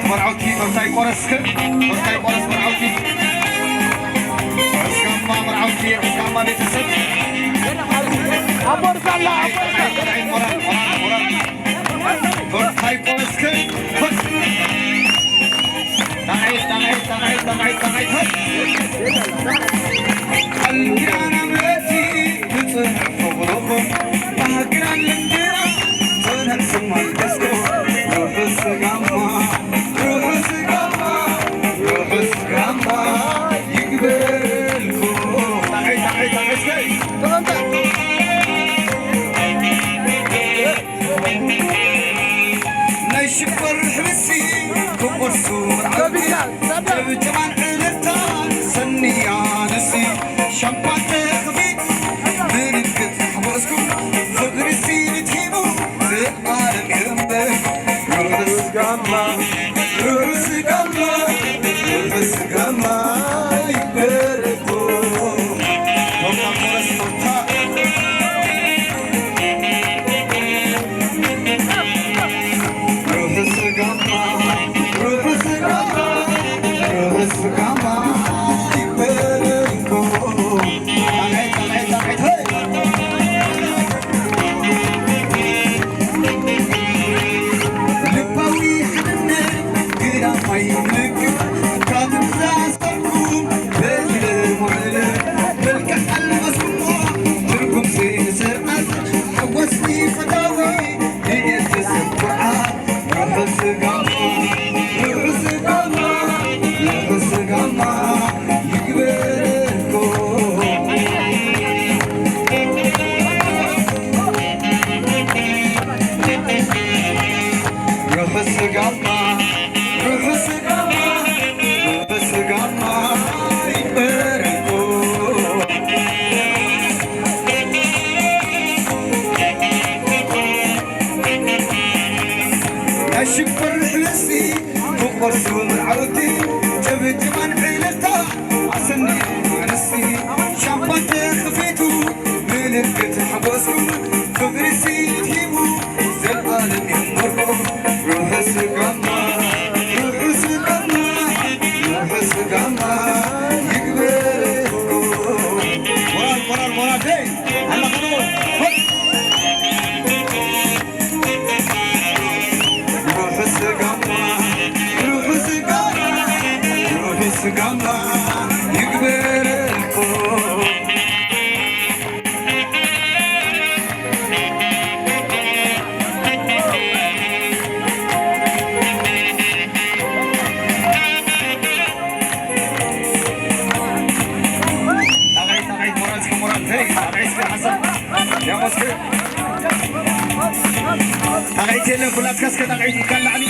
መርዓውቲ ቶርታ ይቆረስክ፣ ቶርታ ይቆረስ መርዓውቲ። ርሑስ ጋማ መርዓውቲ፣ ርሑስ ጋማ ቤተሰብ። ኣቦርሳ ኣላ፣ ኣቦርሳ። ሞራል፣ ሞራል፣ ሞራል። ቶርታ ይቆረስክ። ዳናይት፣ ዳናይት፣ ዳናይት፣ ዳናይት፣ ዳናይት። ቃል ኪዳን ኣምረቲ ንጽንሕ ፍቕርኹም፣ ባህግናን ልምድና ጽንዕ ስም ኣልገስኩም። ርሑስ ጋማ፣ ርሑስ ጋማ፣ ርሑስ ጋማ ይግበረልኩም። ዳናይት፣ ዳናይት፣ ዳናይት፣ እስከ። ናይ ሽኮር ሕብሲ ብቁርሱ መርዓውቲ፣ ጨብጨባን ዕልልታ ሰንያ ንሲ፣ ሻምፓን ተኽፊት ምልክት ሓጎስኩም፣ ፍቕሪ ስኒት ሂቡ ዘላለም ይንበር። ርሑስ ጋማ፣ ርሑስ ጋማ፣ ርሑስ ጋማ ይበረልኩም። ቶርታ ሞረስ ቶርታ። ርሑስ ጋማ፣ ርሑስ ጋማ፣ ርሑስ ጋማ ይበረልኩም። ጣቕዒት፣ ጣቕዒት፣ ጣቕዒት፣ ሄይ! ልባዊ ሓድነት ግዳማይ ምልክት ካብ ትዛዝተርኩም በዚ ልሙዕል መልክዕ ኣልበስኩሞ ትርጉም ስነ ስርዓት ሓጎስቲ ፈታዊ ድንየት ተሰኩዓ ርሑስ ጋማ ርሑስ ጋማ ርሑስ ጋማ ይግበረልኩም። ርሑስ ጋማ ርሑስ ጋማ ርሑስ ጋማ ይበረልኩም። ናይ ሽኮር ርሑስ ብቁርሱ መርዓውቲ ጭብጭባን ዕልልታ ኣሰንዩ ኣንስቲ ሻምፓን ተኸፊቱ ምልክት ሓጎስኩም ፍቕሪ ስኒት ሂቡ ዘልኣለም ይንበርኩም። ርሑስ ጋማ ርሑስ ጋማ ርሑስ ጋማ ይግበረልኩም። ሞራል ሞራል ሞራል ሄይ ኣለኹ። ርሑስ ጋማ ርሑስ ጋማ ርሑስ ጋማ ይግበረልኩም። ጣቕዒት ጣቕዒት ሞራል እስከ ሞራል ሄይ ጣቕዒት እስከ ሓሳብ ያቆስከ ጣቕዒት የለን፣ ኩላትካ እስከ ጣቕዒት ኢድካ ንላዕሊ።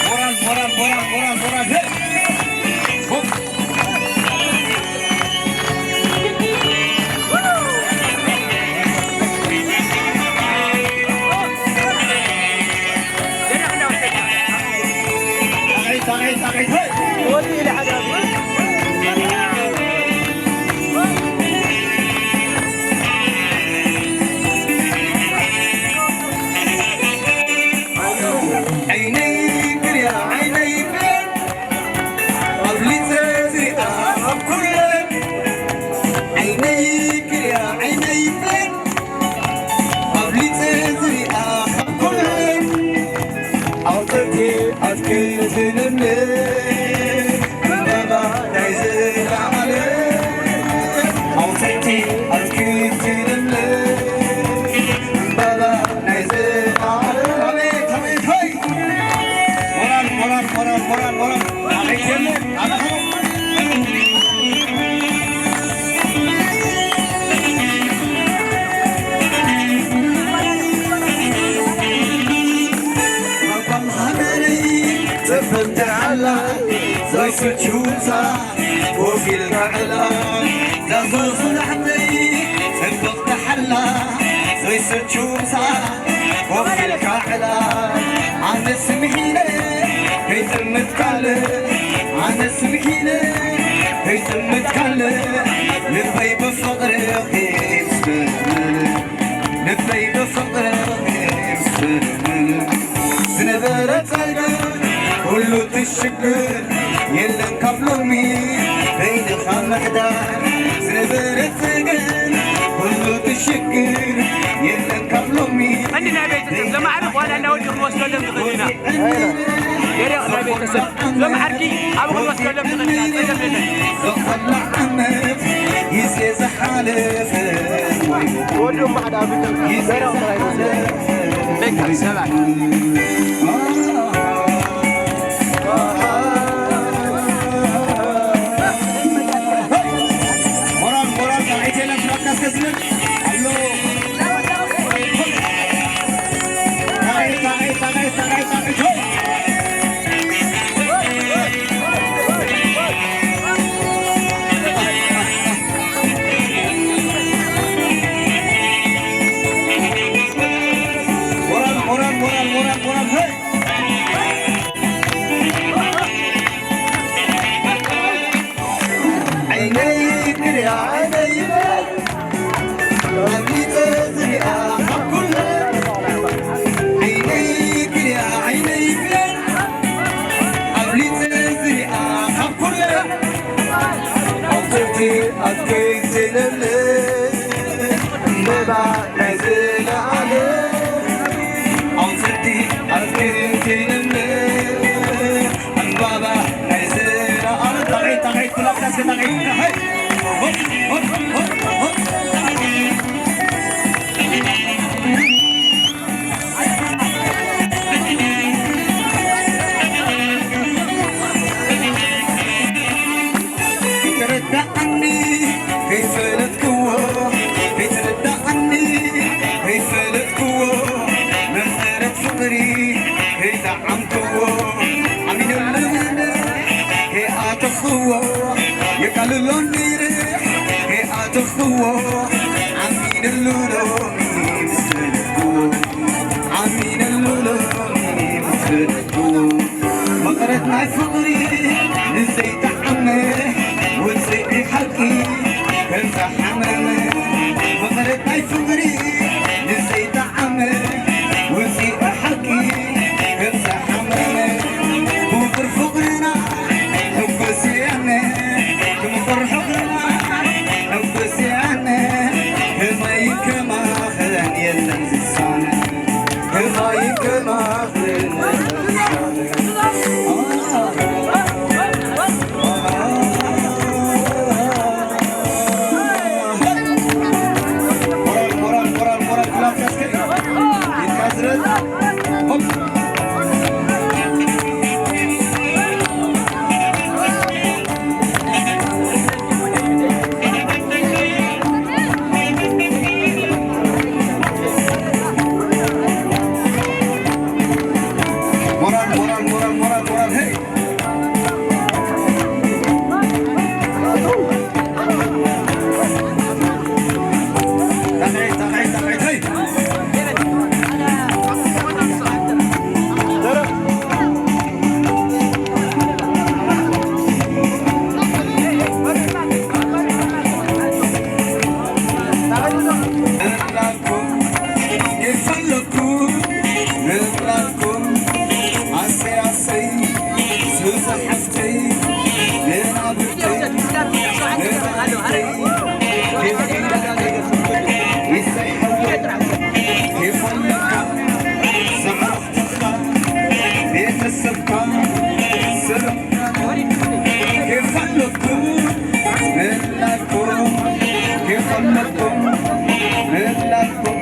ሞራል፣ ሞራል፣ ሞራል፣ ሞራል፣ ሞራል። ሄ! ሆፕ! ጣቕዒት፣ ጣቕዒት፣ ጣቕዒት፣ ሄ! ዓይነይ ክርያ ዓይነይ ብሌን ኣብሊፀ ዝሪኣ ኣብ ኩለን ዓይነይ ክርያ ዓይነይ ብሌን ኣብሊፀ ዝሪኣ ኣብ ኩለን ኣውፅእቲ ኣትክልቲ ለምለም ዕምባባ ናይ ዘላለም ኣውፅእቲ ኣትክልቲ ለምለም ዕምባባ ናይ ዘላለም ኣቤት ኣቤት ሆይ ሞራል ሞራል ሞራል ሞራል ሞራል ኣቤት የለ ኣቤት ሃገረይ ጽብቕቲ ሓላ ዘይስልችው ምሳ ኮፍ ኢልካ ዕላ ዛዞ ስራሕተይ ጽብቕቲ ሓላ ዘይስልችው ምሳ ኮፍ ኢልካ ዕላ ኣነስ ምሒለ ከይጥምት ካልእ ኣነስ ምሒለ ከይጥምት ካልእ ልበይ ብፍቕርኺ ይስምር ልበይ ብፍቕርኺ ይስምር ዝነበረ ጸገም ኩሉ ትሽ ሽግር የለን ካብ ሎሚ በይንኻ ምሕዳር ዝነበረ ጸገም ኩሉ ትሽግር የለን ካብ ሎሚ ቀንዲ ናይ ቤተሰብ ዘማዕርግ ዋላ እናወዲ ክንወስደሎም ንኽእል ኢና። ገለ ናይ ቤተሰብ ዞም ዓርኪ ኣብ ክንወስደሎም ንኽእል ኢና፣ ጸገም የለን። ግዜ ዝሓለፈ ወዲኦም ማዕዳ ኣብ ግዜ ዝሓለፈ በቃ ሰባት። ሞራል ሞራል ጣዕይት የለን ፍራንካስ ከዝነብ ኣሎ። ጣዕይት ጣዕይት ጣዕይት ጣዕይት ጣዕይት ሆይ። ሞራል ሞራል ሞራል ሞራል ሞራል ሄይ። ዓይነይ ክሪኣ ዓይነይ ይበል ኣምሊጠ ዝሪኣ ካብ ኩለን ዓይነይ ክሪኣ ዓይነይ ይበል ኣምሊጠ ዝሪኣ ካብ ኩለን ኣውፅእቲ ኣትከይ ዘይለለ እምበባ ናይ ዘለኣለ ኣውፅእቲ ኣትከይ ዘይለለ እምበባ ናይ ዘለኣለ ጣቕዒት ጣቕዒት ኩላትካ እስከ ጣቕዒት ጣቕዒት ይትረዳኣኒ ከይፈለጥክዎ ይትረዳኣኒ ከይፈለጥክዎ መሰረት ፍቕሪ ከይጠዓምክዎ ኣሚነሉ ከይኣተኽዎ የቃልሎ ነይረ ከይኣተኽዎ ኣሚነሉ ሎሚ ምስ ፈለጥክዎ ኣሚነሉ ሎሚ ምስ ፈለጥክዎ መቐረት ናይ ፍቕሪ ንዘይጠዓመ ውፅኢ ሓቂ ከምዝሓመመ መቐረት ናይ ፍቕሪ ንዘይጠዓመ ውፅኢ ሓቂ ከምዝሓመመ ክቡር ፍቕርና ሕጎስ እያነ ክምቁር ሕቕና ሕጎስ እያነ ከማይ ከማኽን የለን ዝሳነ ከማይ ከማኽን የለን ዝሳነ ቤተሰብካ ስርካ ከይፈለኩም ምህላኩም ከይፈለኩም ምህላኩም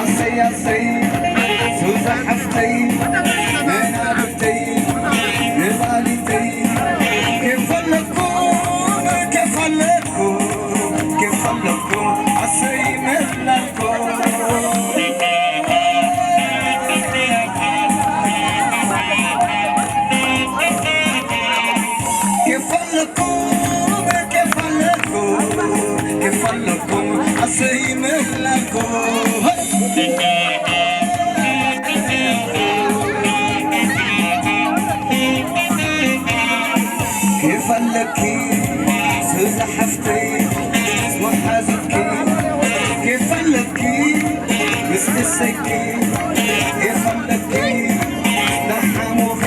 ኣሰይ ኣሰይ ሱዛ ሓፍተይ መናብርተይ ንባሊተይ ከይፈለኩም ከይፈለኩም ከይፈለኩም ኣሰይ ምህላኩም ከይፈለኩም ከይፈለኩም ከይፈለኩም ኣሰይ ምህላኩም ከይፈለኪ ሱዛ ሓፍተይ መሓዙትኪ ከይፈለኪ ምስ እሰይኪ ከይፈለኪ ዳሓሙኺ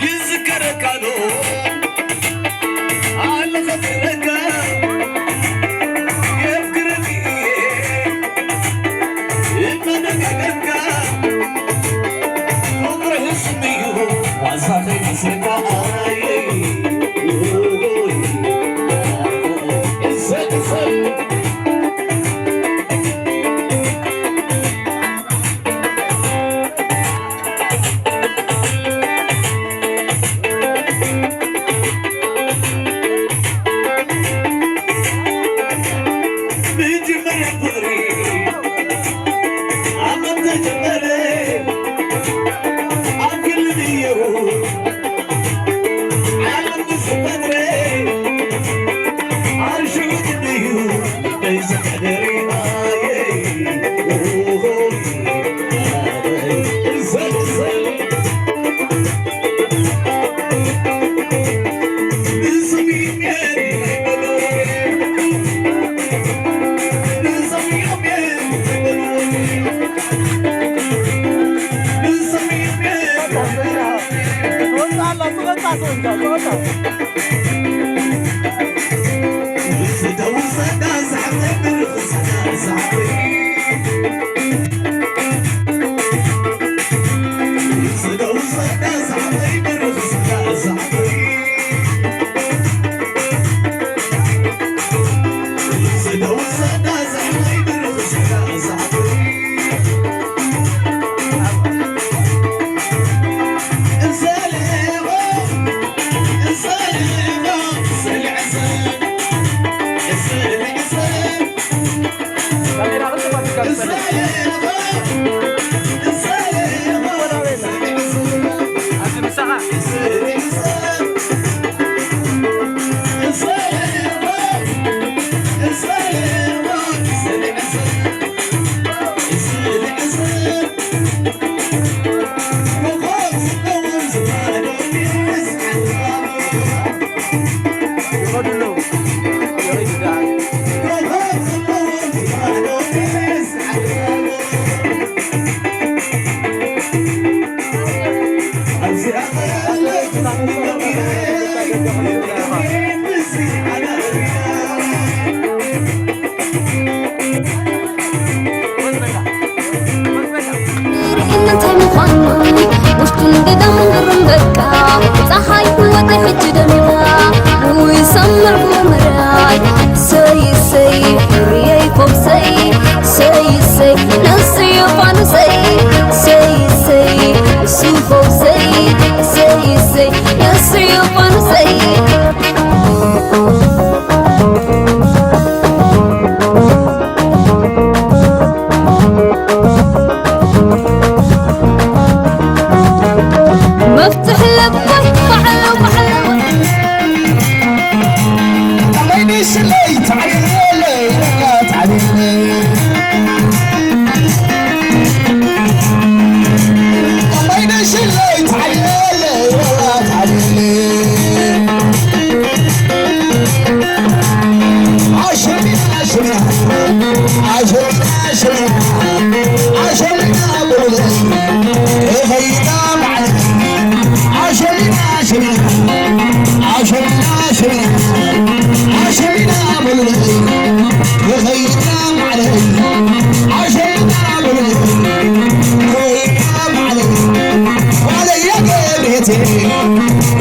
ይዝከረካ ዶ ኣነ ከፍቅረካ የፍቅረኒ እየ እናደጋገምካ ፍቅርህ ስም እዩ ዋዛ ከይመስለካ እሰይ እሰይ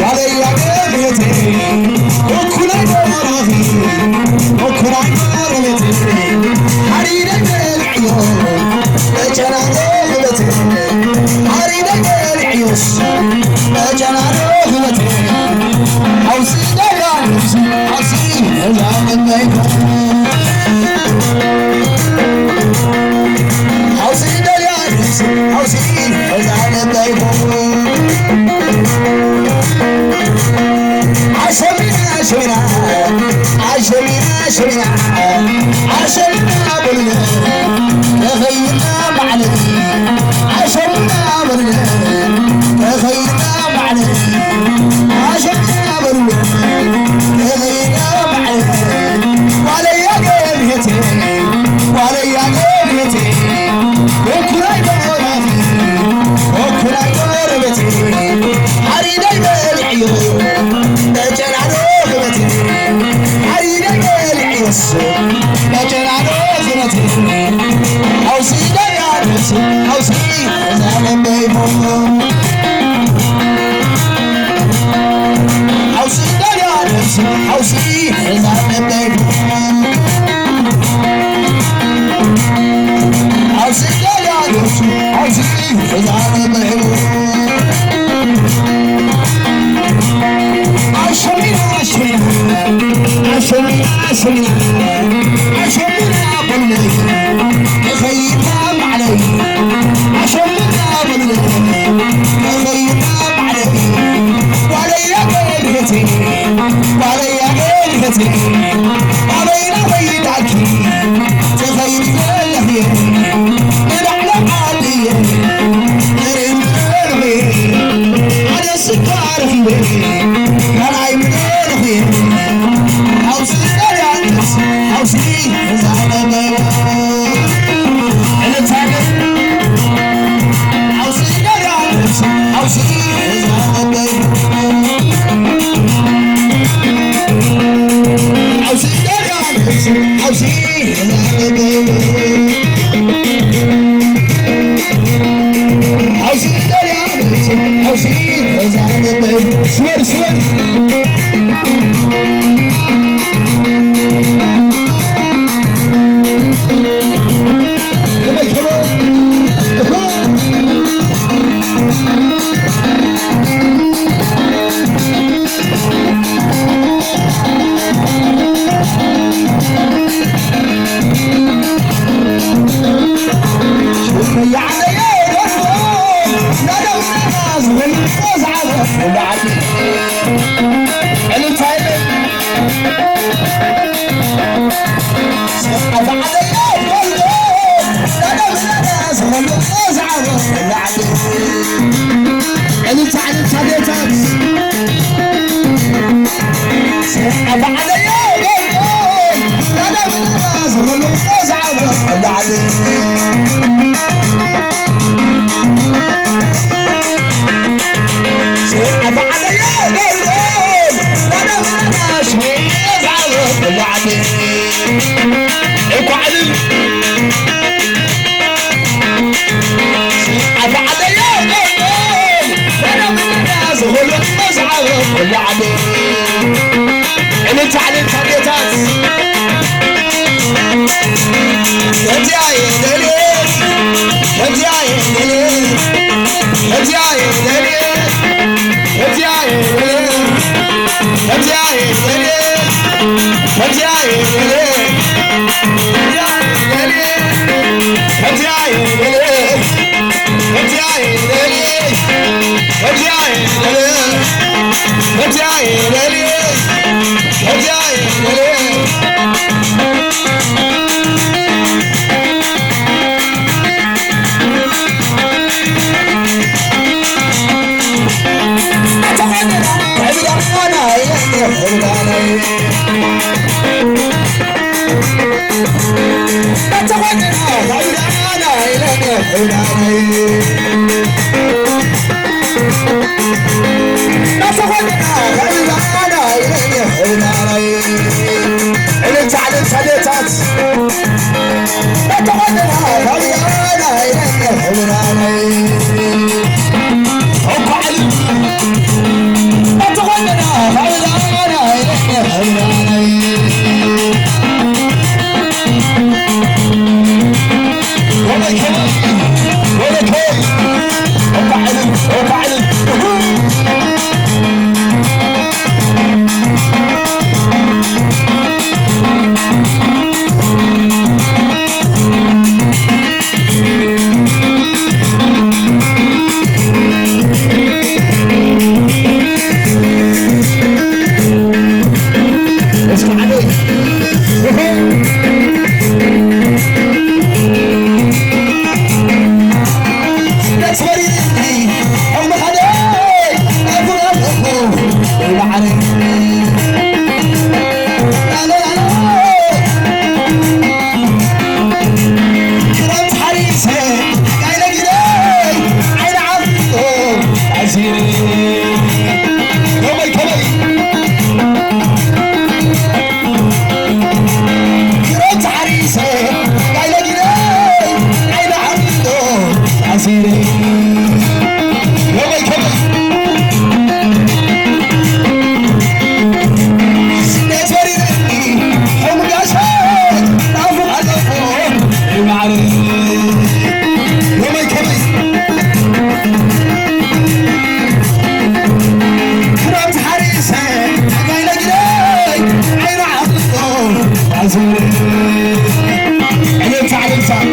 ዋለያ ገርህቲ እኩላይ ደራኺ እኩላይ ደረቤት ሓሪደ በልዕዮ በጨናዶ ህበት ሓሪደ በልዕዮስ በጨናዶ ህበት ሓውሲ ደራሲ ሓውሲ እዛ መመይኮ ሓውሲ ደራሲ ሓውሲ እዛ መመይኮ ኣሸሚና ኣሸሚና ኣሸሚና ኣሸሚና ኣሸሚና በሉና ተኸይድና ማዕለቲ ኣሸሚና በሉና ተኸይድና ማዕለቲ ኣሸሚና በሉና ተኸይድና ማዕለቲ ዋለያ ገርህቲ ዋለያ ገርህቲ እኩላይ ደራኺ እኩላይ ደረቤት ሓሪደይ በልዕዮ በጨናዶ ህበት ሓሪደይ በልዕዮስ በጨናዶ ህበት ሓውሲ ደራሲ ሓውሲ እዛ ለበይሞ ሓውሲ ደራሲ ሓውሲ እዛ ለበይሞ ኣበይና ወይዳኪ ትኸይድ ዘለኺ ንባዕላ ዓድየ ንርኢ ምንርኺ ሓደ ስኳ ረኺበ ካልኣይ ምንርኺ ሓውሲ ደርያንስ ሓውሲ እዛ ነበረ ዕለታለ ሓውሲ ደርያንስ ሓውሲ እዛ ነበረ ስበር ስበር ከመይ፣ ከመይ? ክረምቲ ሓሪሰ፣ ጋይለ ጊረ፣ ዓይነ ዓሚቶ፣ ኣሲረ። ከመይ፣ ከመይ? ስደት ወሪደኒ፣ ሕሙም ጋሻ፣ ናፍቕ ኣለኹ፣ ማዕረ። ከመይ፣ ከመይ? ክረምቲ ሓሪሰ፣ ጋይለ ጊረ፣ ዓይነ ዓሚቶ፣ ኣሲረ። ዕልልታ፣ ዕልልታ። ከመይ?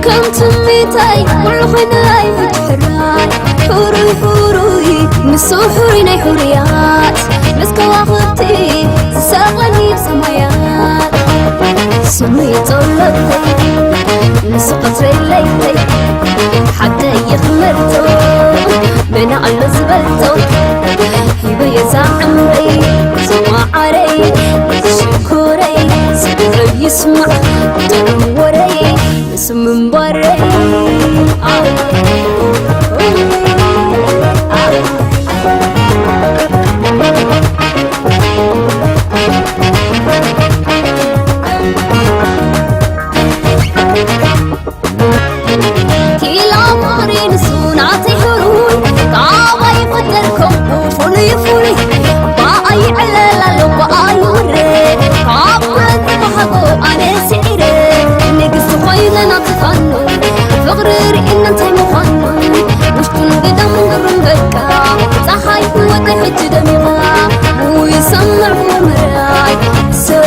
ከም ትምኒተይ ኩሉ ኮይንለይ ሕራይ፣ ሕሩይ ሕሩይ ንሱ ሕሩይ ናይ ሕሩያት፣ ምስ ከዋኽብቲ ዝሰቕለኒ ሰማያት። ስሙ እዩ ጸሎተይ ንሱ ቀትረይ ለይተይ፣ ሓደይ ይኽመርቶ መን ኣሎ ዝበልቶ፣ ሂበዮ ዛዕምረይ ዝመዓረይ ሽኮረይ፣ ስምዑ ይስማዕ ጥዑም ወረይ፣ ንሱ ምንባረይ። ኪላ ፍቕሪ ንሱ ናተይ ሕሩይ፣ ካባይ ይፍጠር ከምኡ ፍሉይ ፍሉይ። ብኣይ ይዕለል ኣሎ ብኣይ ይውረድ፣ ካብ ኩለን ተባሃጎ ኣነ ስዒረ። ንግስቲ ኮይነ ናብቲ ፋኖ፣ ፍቕሪ ርኢና እንታይ ምዃኑ። ውሽጡን ግዳምን ግሩም በቃ፣ ጸሓይ ወደ ሕጂ ደሚቓ። ውይ ሰምዕዎ ምርኣይ፣ ሰብ